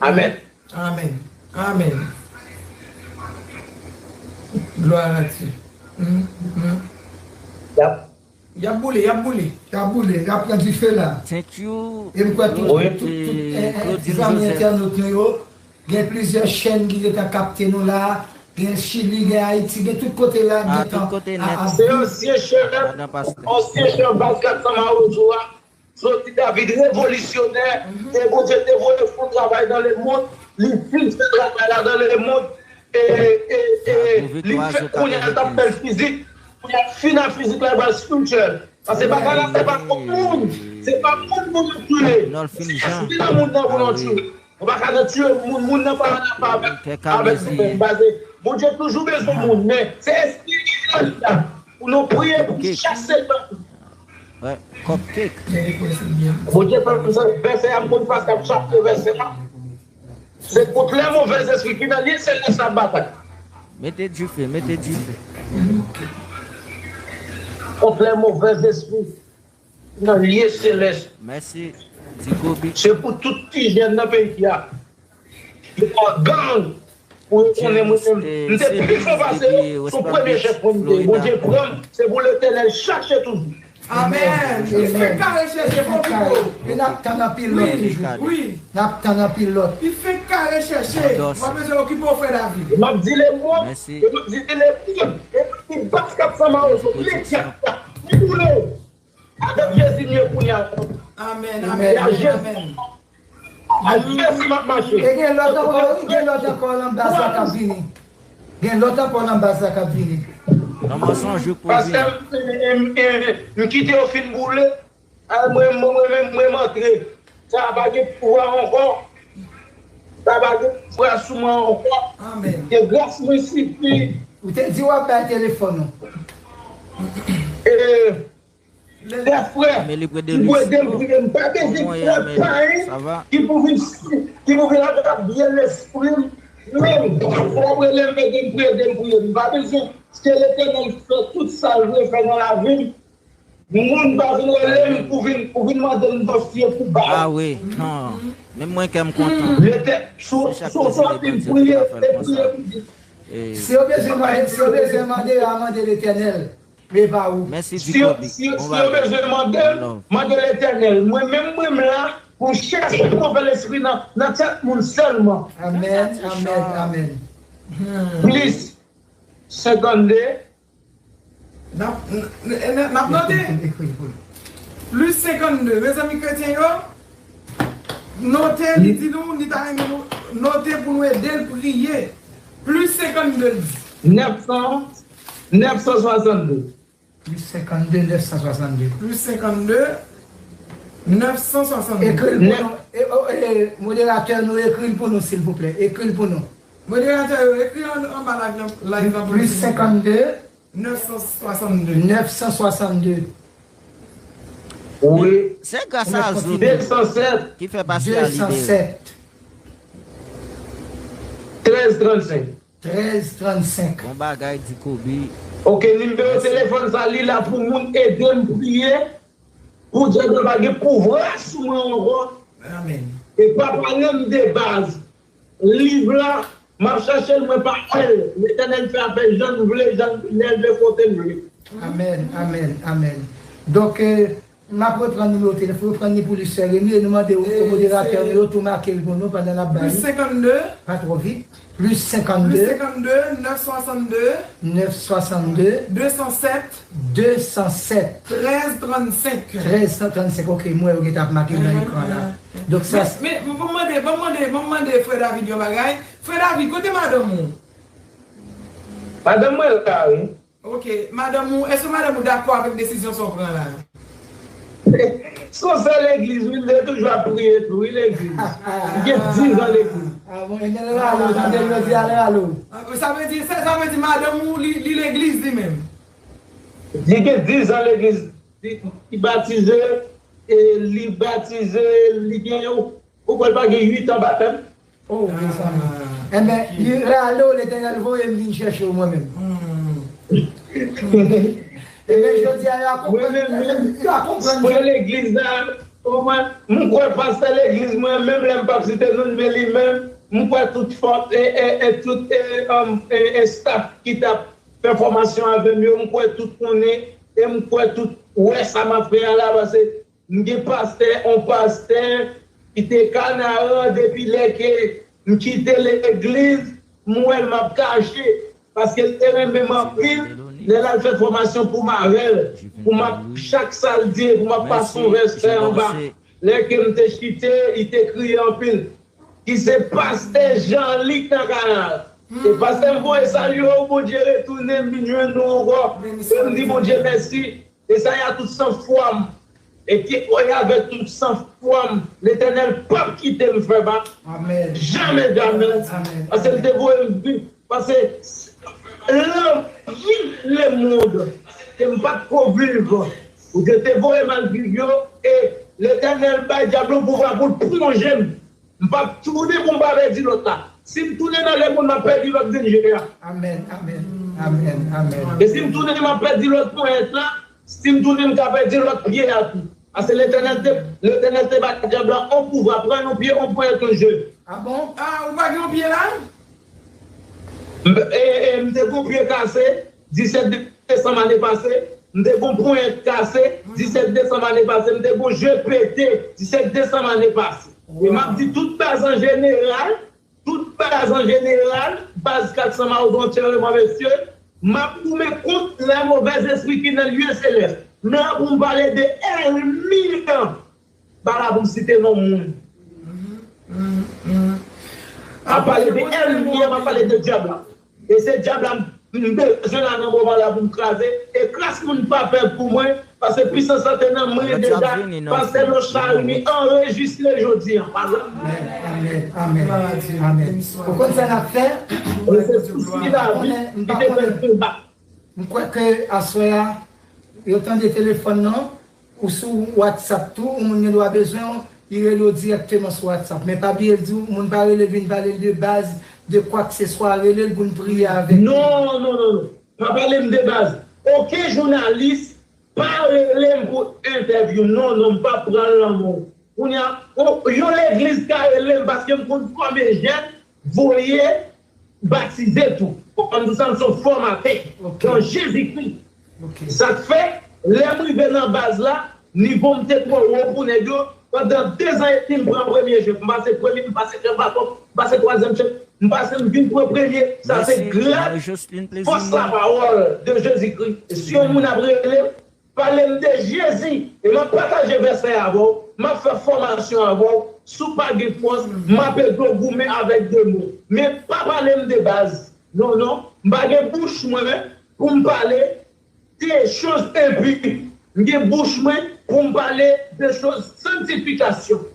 Amèn. Amèn. Amèn. Gloire à Dieu. Mm, mm. Y ap, y ap boule, y ap boule. Y ap boule, y ap pran dife la. Thank you. E m kwè tout, tout, tout, eh, eh, zanmi entènot nou yo, gen plizyè chèn ki gentan kapte nou la, gen Chili, gen Ayiti, gen tout kote la, gentan ap, ap viv. Se ansyen chèf, ansyen chèf baz kat san Mawozo a. Jodi David revolisyonè, e Bondye te voye fè yon travay nan lemonn, li fin fè travay la nan lemonn, e, e, e, li fè, kounye a l t ap fè l fizik, kounye a l fin a fizik la, li pral spiritual. Paske bagay la, se pa kont moun, se pa moun pou nou touye, se espri nan moun nan pou nou touye. Ou pa ka nan tiye moun, moun nan pa nan pa avèk, avèk nou menm, paske Bondye toujou bezwen moun, men se espri ki nan li la. Pou nou priye pou chase l. Cupcake. Bondye fè m sa, vèsè a, m konn pa t ap chache vèsè a. C'est contre les mauvais esprits ki nan lye selès la batay. Mete dife, mete dife. Contre les mauvais esprits ki nan lye selès. Mèsi, Dikobi. Se pou tout ti jèn nan peyi a. Yo pa gang. Pou yo konnen mwen menm, m te pi fò pase yo sou premye chèf mwen m te ye. Bondye pran m, se pou Letènèl chache toujou. Amèn. Li fenk ka rechèche, fò pito. E n ap tann anpil lòt toujou. Wi. N ap tann anpil lòt. Li fenk ka rechèche. Mwen bezwen okipe w, frè David. E m ap di le mond, e m ap di le mond, e m ap di bas k ap fè mawozo, medya, boule. Avèk Jezi m ye kounye a. Amèn, amèn, amèn. Ak Jezi m ap mache. E gen lòt ankò, gen lòt ankò nan baz la k ap vini. Gen lòt ankò nan baz la k ap vini. Nan mansonj yo koze. Pastè, m, m, m, m kite yo fin boule. A, mwen, mwen, mwen, mwen, mwen antre. Sa pa gen pouvwa ankò. Sa pa gen pouvwa sou mwen ankò. Amèn. Ke gras mwen sifi. Ou te di w ap bay telefòn ou. E, Lè frè, m pou ede m priye, m pa bezwen frè payen ki pou vin, ki pou vin atrap byen lespri m. Men, w ap rele m, ede m priye, ede m priye. M pa bezwen. Se Letènèl fè tout sa l vle fè nan lavi m. Moun pa vin rele m pou vin, pou vin mande m dosye pou ba yo. Ah wi, non. Menm mwen kè m kontan. Letè-, sou, sou, sou anpil priye, e priye pou di. Si yo bezwen mande, si yo bezwen mande, a mande Letènèl. Men pa ou. Mèsi, Dikobi. Si yo, si yo bezwen mande, mande Letènèl. Mwen menm, mwen menm la, pou m chèche move lespri nan, nan tèt moun sèlman. Amèn, amèn, amèn. Plis senkannde. N ap, n, n, n, n ap note. Ekri l pou nou. Plis senkannde. Mezanmi kretyen yo, note, li di nou, li ta renmen nou note pou nou ede l priye. Plis senkannde, l di. Nèf san, nèf san swasanndde. Plis senkannde, nèf san swasanndde. Plis senkannde, nèf san swasanndde. Ekri l pou nou. E, o, e, moderatè nou, ekri l pou nou, silvouplè. Ekri l pou nou. Moderatè yo, ekri an, anba live lan, live lan pou nou, silvouplè. Plis senkannde. Nèf san swasanndde. Nèf san swasanndde. Wi. Se gras a zot ki fè pastè a libere. De san sèt. Trèz trannsenk. Trèz trannsenk. Bon bagay, Dikobi. Ok, nimewo telefòn sa, li la pou moun ede m priye, pou Dye pa gen pouvwa sou mwen ankò. Amèn. E pa pale m de baz. Liv la, m ap chache l, mwen pa wè l. Letènèl fè afè jan l vle, jan l, lè l vle, kote l vle. Amèn, amèn, amèn. Donk, e, m ap reprann nimewo telefòn, reprann li pou li, sè Remy, e nou mande, e, moderatè nou yo tou make l pou nou pandan n ap ba li. Plis senkannde. Pa twò vit. Plis senkannde. Plis senkannde, nèf swasanndde. Nèf swasanndde. De san sèt. De san sèt. Trèz trannsenk. Trèz san trannsenk, ok, m wè yo gentan ap make l nan ekran la. Donk sa. Men, men, ban m mande, ban m mande, ban m mande frè David yon bagay. Frè David, kote madanm ou? Madanm mwen la, wi. Ok, madanm ou, èske madanm ou dakò avèk desizyon sa w pran la? Se yon sè legliz, wi, li toujou ap priye tou, wi, legliz. Li gen diz an legliz. Ah bon, e gen ralo, tande l yo di al ralo. Ah, sa vle di, sa, sa vle di madanm ou, li, li legliz li menm? Li gen diz an legliz, li, li batize, e li batize, li gen yon, ou kwè l pa gen uit an batèm? Oh, mezanmi. Enben, li rale w, Letènèl voye m vin chèche w mwen menm. Enben, jodi a, yo a konprann, yo a konprann. Frè legliz la, mwen, m kwè pastè legliz mwen, menm lè m p ap site non l, men li menm, m kwè tout fòs, e, e, e, tout, e, um, e, e, staff ki t ap fè fòmasyon avè m yo, m kwè tout konnen, e m kwè tout wè sa m ap fè a la, paske m gen pastè, on pastè ki te Kanaran depi lè ke m kite legliz, m wè l m ap kache, paske l te renmen m anpil, lè l al fè fòmasyon pou m avè l, pou m ap, chak sa l di, pou m ap pase on vèsè anba. Lè ke m te chite, li te kriye anpil. Ki se pastè Jean Luc nan kanal. E pastè m voye salye w, Bondye retounen m vin jwenn nou ankò. E m di Bondye mèsi. E sa y a tout san fwa m. E ki oye avèk tout san fwa m. Letènèl p ap kite m fè ba. Amèn. Jamè, jamè. Amèn. Paske l te voye m vin. Paske lanvi lemonn. ke m pa t ko viv. Bondye te voye m al viv yo, e Letènèl bay dyab lan pouvwa pou l plonje m. M p ap tounen pou m pa pèdi lòt la. Si m tounen nan lemonn, m ap pèdi lòt vennje a. Amèn, amèn, amèn, amèn. E si m tounen, m ap pèdi lòt ponyèt la. Si m tounen, m ka pèdi lòt pye a tou. Paske Letènèl te, Letènèl te bay dyab la on pouvwa, pran yon pye, on ponyèt, on je. Ah bon? Ah, ou pa gen yon pye la? M, e, e, m te gon pye kase, disèt desanm ane pase. M te gon ponyèt kase, disèt desanm ane pase. M te gon je pete, disèt desanm ane pase. E m ap di tout baz an jeneral, tout baz an jeneral, baz kat san Mawozo antyèman, mesye, m ap goumen kont lè movèz espri ki nan lye selès. Men pou m pale de ènmi an, pa la pou m site non moun. M ap pale de ènmi an, m ap pale de dyab la. E se dyab la m bezwen la nan moman la pou m kraze. E kras moun pa pè pou mwen, paske pisans la te nan mwen deja. Pastè Lochard, li anrejistre jodi an. Pa la. Amèn, amèn, amèn, amèn. Ou konn sa n ap fè? E se sousi David ki te fè l tonbe. M kwè ke aswè a, yo tande telefòn nan, ou sou WhatsApp tou, yon moun gen dwa bezwen w, li rele w dirèkteman sou WhatsApp. Men pa bliye l di w, moun pa rele vin pale l de baz, de kwakseswa, rele l pou n priye avèk li. Non, non, non, non. Pa pale m de baz. Okenn jounalis pa rele m pou entèvyou m. Non, non, m p ap pran l nan men w. Kounye a, o, yon legliz ka rele m paske m konn fòme jèn, voye, batize tou. Kòm di sa, m se yon fòmatè nan Jezikri. Sa k fè, lè m rive nan baz la, nivo m te twò wo pou nèg yo. Pandan dezan edmi, m pran premye chèf, m pase premye, m pase chèf baton, m pase twazyèm chèf, m pase m vin pran premye. Sa se gras fòs lapawòl de Jezikri. E si yon moun ap rele m, pale m de Jezi, e m ap pataje vèsè avè w, m ap fè fòmasyon avè w. Si w pa gen fòs, m ap ede w goumen avèk demon. Men pa pale m de baz. Non, non, m pa gen bouch mwen pou m pale de choz enpi. M gen bouch mwen pou m pale de choz sanktifikasyon.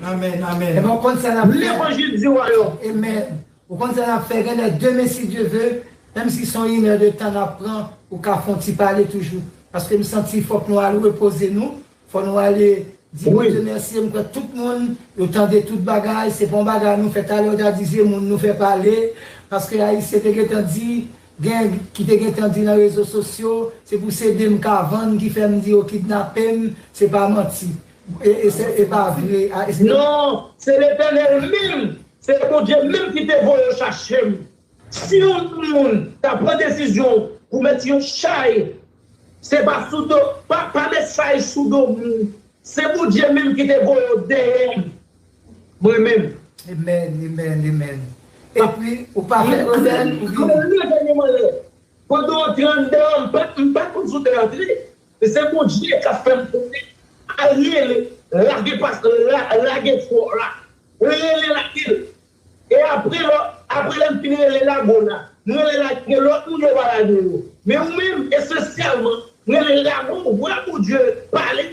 Amèn, amèn. Ebyen, w konn sa n ap fè. Levanjil di wayòm. Amèn. Ou konn sa n ap fè, genlè demen, si Dye ve, menm si se yon inè de tan n ap pran, ou ka fè yon ti pale toujou. Paske m santi fòk nou al repoze nou, fò nou ale di Bondye mèsi. M kwè tout moun, yo tande tout bagay, se pa yon bagay nou fè talè, yo ta di se moun nou fè pale, paske Ayisyen te gentan di, gen ki te gentan di nan rezo sosyo, se pou se de m ka vann ki fè m di yo kidnape m, se pa manti. E, e se, e pa vre. A, e se... Non, se Letènèl menm, se Bondye menm ki te voye yo chache m. Si yon moun ta pran desizyon pou met yon chay, se pa sou do, pa, pa met chay sou do moun. Se Bondye menm ki te voye yo dèyè m. Mwen menm. Amèn, amèn, amèn. Epi, ou pa fè rebèl, ou vini. Pandan w te anndan an, m pa, m pa konn si w te antre. Men se Bondye k ap fè m konnen. Al rele, lage pas, la, lage fò la. Rele, lage l. E apre lò, apre lè m fin rele lage w la, m rele lage lòt moun yo pa lage yo. Men ou menm, espesyalman, m rele lage w, vwa Bondye pale.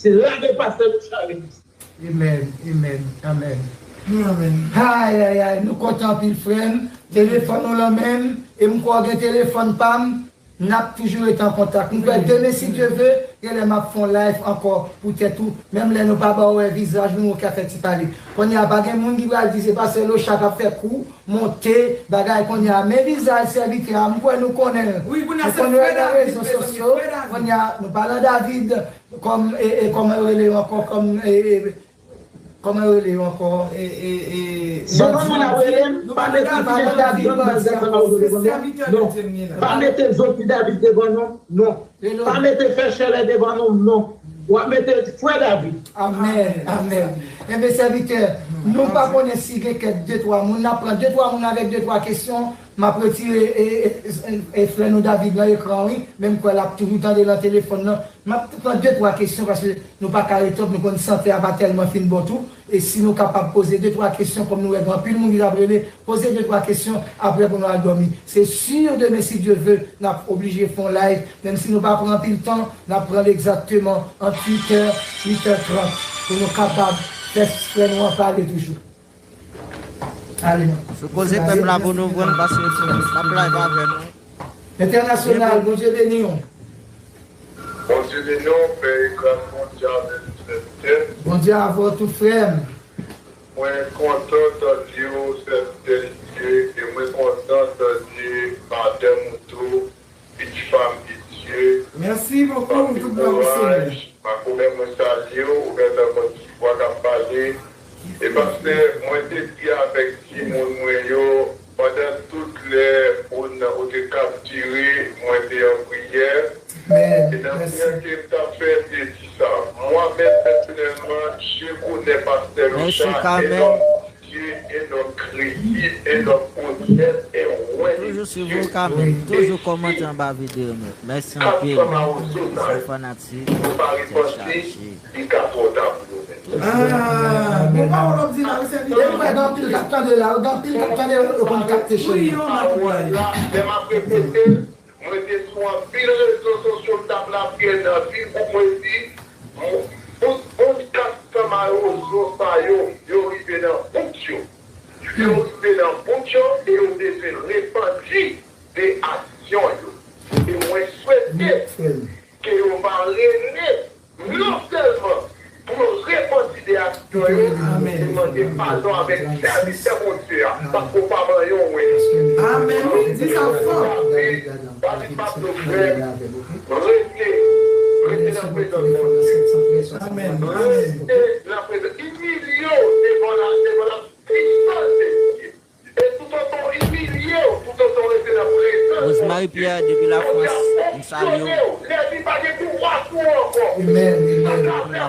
Se lage pastè Lochard Elis. Amèn, amèn, amèn. Amèn. Ay, ay, ay, nou kontan anpil, frè m. Telefòn ou lan men m, e m kwè w gen telefòn pa m, n ap toujou rete an kontak. M kwè demen, si Dye ve, genlè m ap fè yon live ankò pou tèt ou, menm lè nou pa ba w wè vizaj nou, nou ka fè ti pale. Kounye a, pa gen moun ki pral di se pastè Lochard k ap fè kou, monte, bagay kounye a. Men vizaj sèvitè a, m kwè nou konnen l. Nou konnen l nan rezo sosyo. Kounye a, nou pa lan David, kòm, e, e, kòman yo rele yo ankò, kòm, e, e, kòman yo rele yo ankò, e, e, e, devan moun ap rele m, pa mete David devan non. Non. Pa mete Zoti David devan non. Non. Pa mete Fè Chèlè devan non, non. W ap mete Frè David. Amèn, amèn. Enben, sèvitè, nou pa konnen si gen kèk de twa moun. N ap pran de twa moun avèk de twa kesyon. M ap retire, e, e, e, e, frè nou David nan ekran, wi. Men m kwè l ap toujou tande nan telefòn nan. M ap pran de twa kesyon paske nou pa ka retòp, nou konn sante a pa tèlman fin bon tou. E si nou kapab poze de twa kesyon, kòm nou wè gen anpil moun ki t ap rele, poze de twa kesyon, apre pou nou al dòmi. Se si demen, si Dye ve, n ap oblije fè yon live, menm si nou pa pran anpil tan, n ap pran l egzakteman ant uit è, uit è trant, pou nou kapab fè frè nou an pale toujou. Ale non. Sou koze pèp la pou nou pran l, paske n ap live avè nou. Entènasyonal, Bondye beni w. Bondye beni w, pè e gras Bondye avè nou, sèvitè. Bondye avè w tou, frè m. Mwen kontan tande w, sèvitè Dye, e mwen kontan tande madanm ou tou, pitit fanm de Dye. Mèsi bokou, tout glwa pou Senyè. Makomè, mwen salye w, ou gentan konn ki vwa k ap pale. E pastè, mwen te di avèk timoun mwen yo, pandan tout lè ou nan, ou te kaptire, mwen te an priyè. E nan priyè ke m t ap fè, m te di sa. Mwen menm pèsonèlman, je connais pastè Richard, un homme de Dieu, un homme crédible, un homme honnête, un vrai de Dieu. Toujou swiv ou, Kamèl. Toujou kòmante anba videyo nou. Mèsi anpil. Zanmi fanatik, tèt chaje. Li ka twò ta pou yo menm. Ah, bon pawòl w ap di la, wi, sèvitè. Ou wè, gen anpil k ap tande la, gen anpil k ap tande, yo konn kapte chenn nan. Pawòl la, lè m ap repete l, mwen te sou anpil rezo sosyo, m t ap lapriyè nan anpil gwoup, mwen di, moun, moun kat san mawozo sa yo, yo rive nan bout yo. Yo rive nan bout yo e yo bezwen repanti de aksyon yo. E mwen swete ke yo va rele non sèlman pou yo repanti de aksyon yo, men mande padon avèk sèvitè Bondye a, paske w pa manyen w wè. Amèn, wi, di sa fò. David Pablo frè, rete, rete nan prezans Bondye. Amèn. Rete nan prezans, imilye w devan la, devan la pisans de Dye. E toutotan w imilye w, toutotan w rete nan prezans Bondye, Bondye ap fonksyone w. Lènmi pa gen pouvwa sou ou ankò. Amèn, amèn.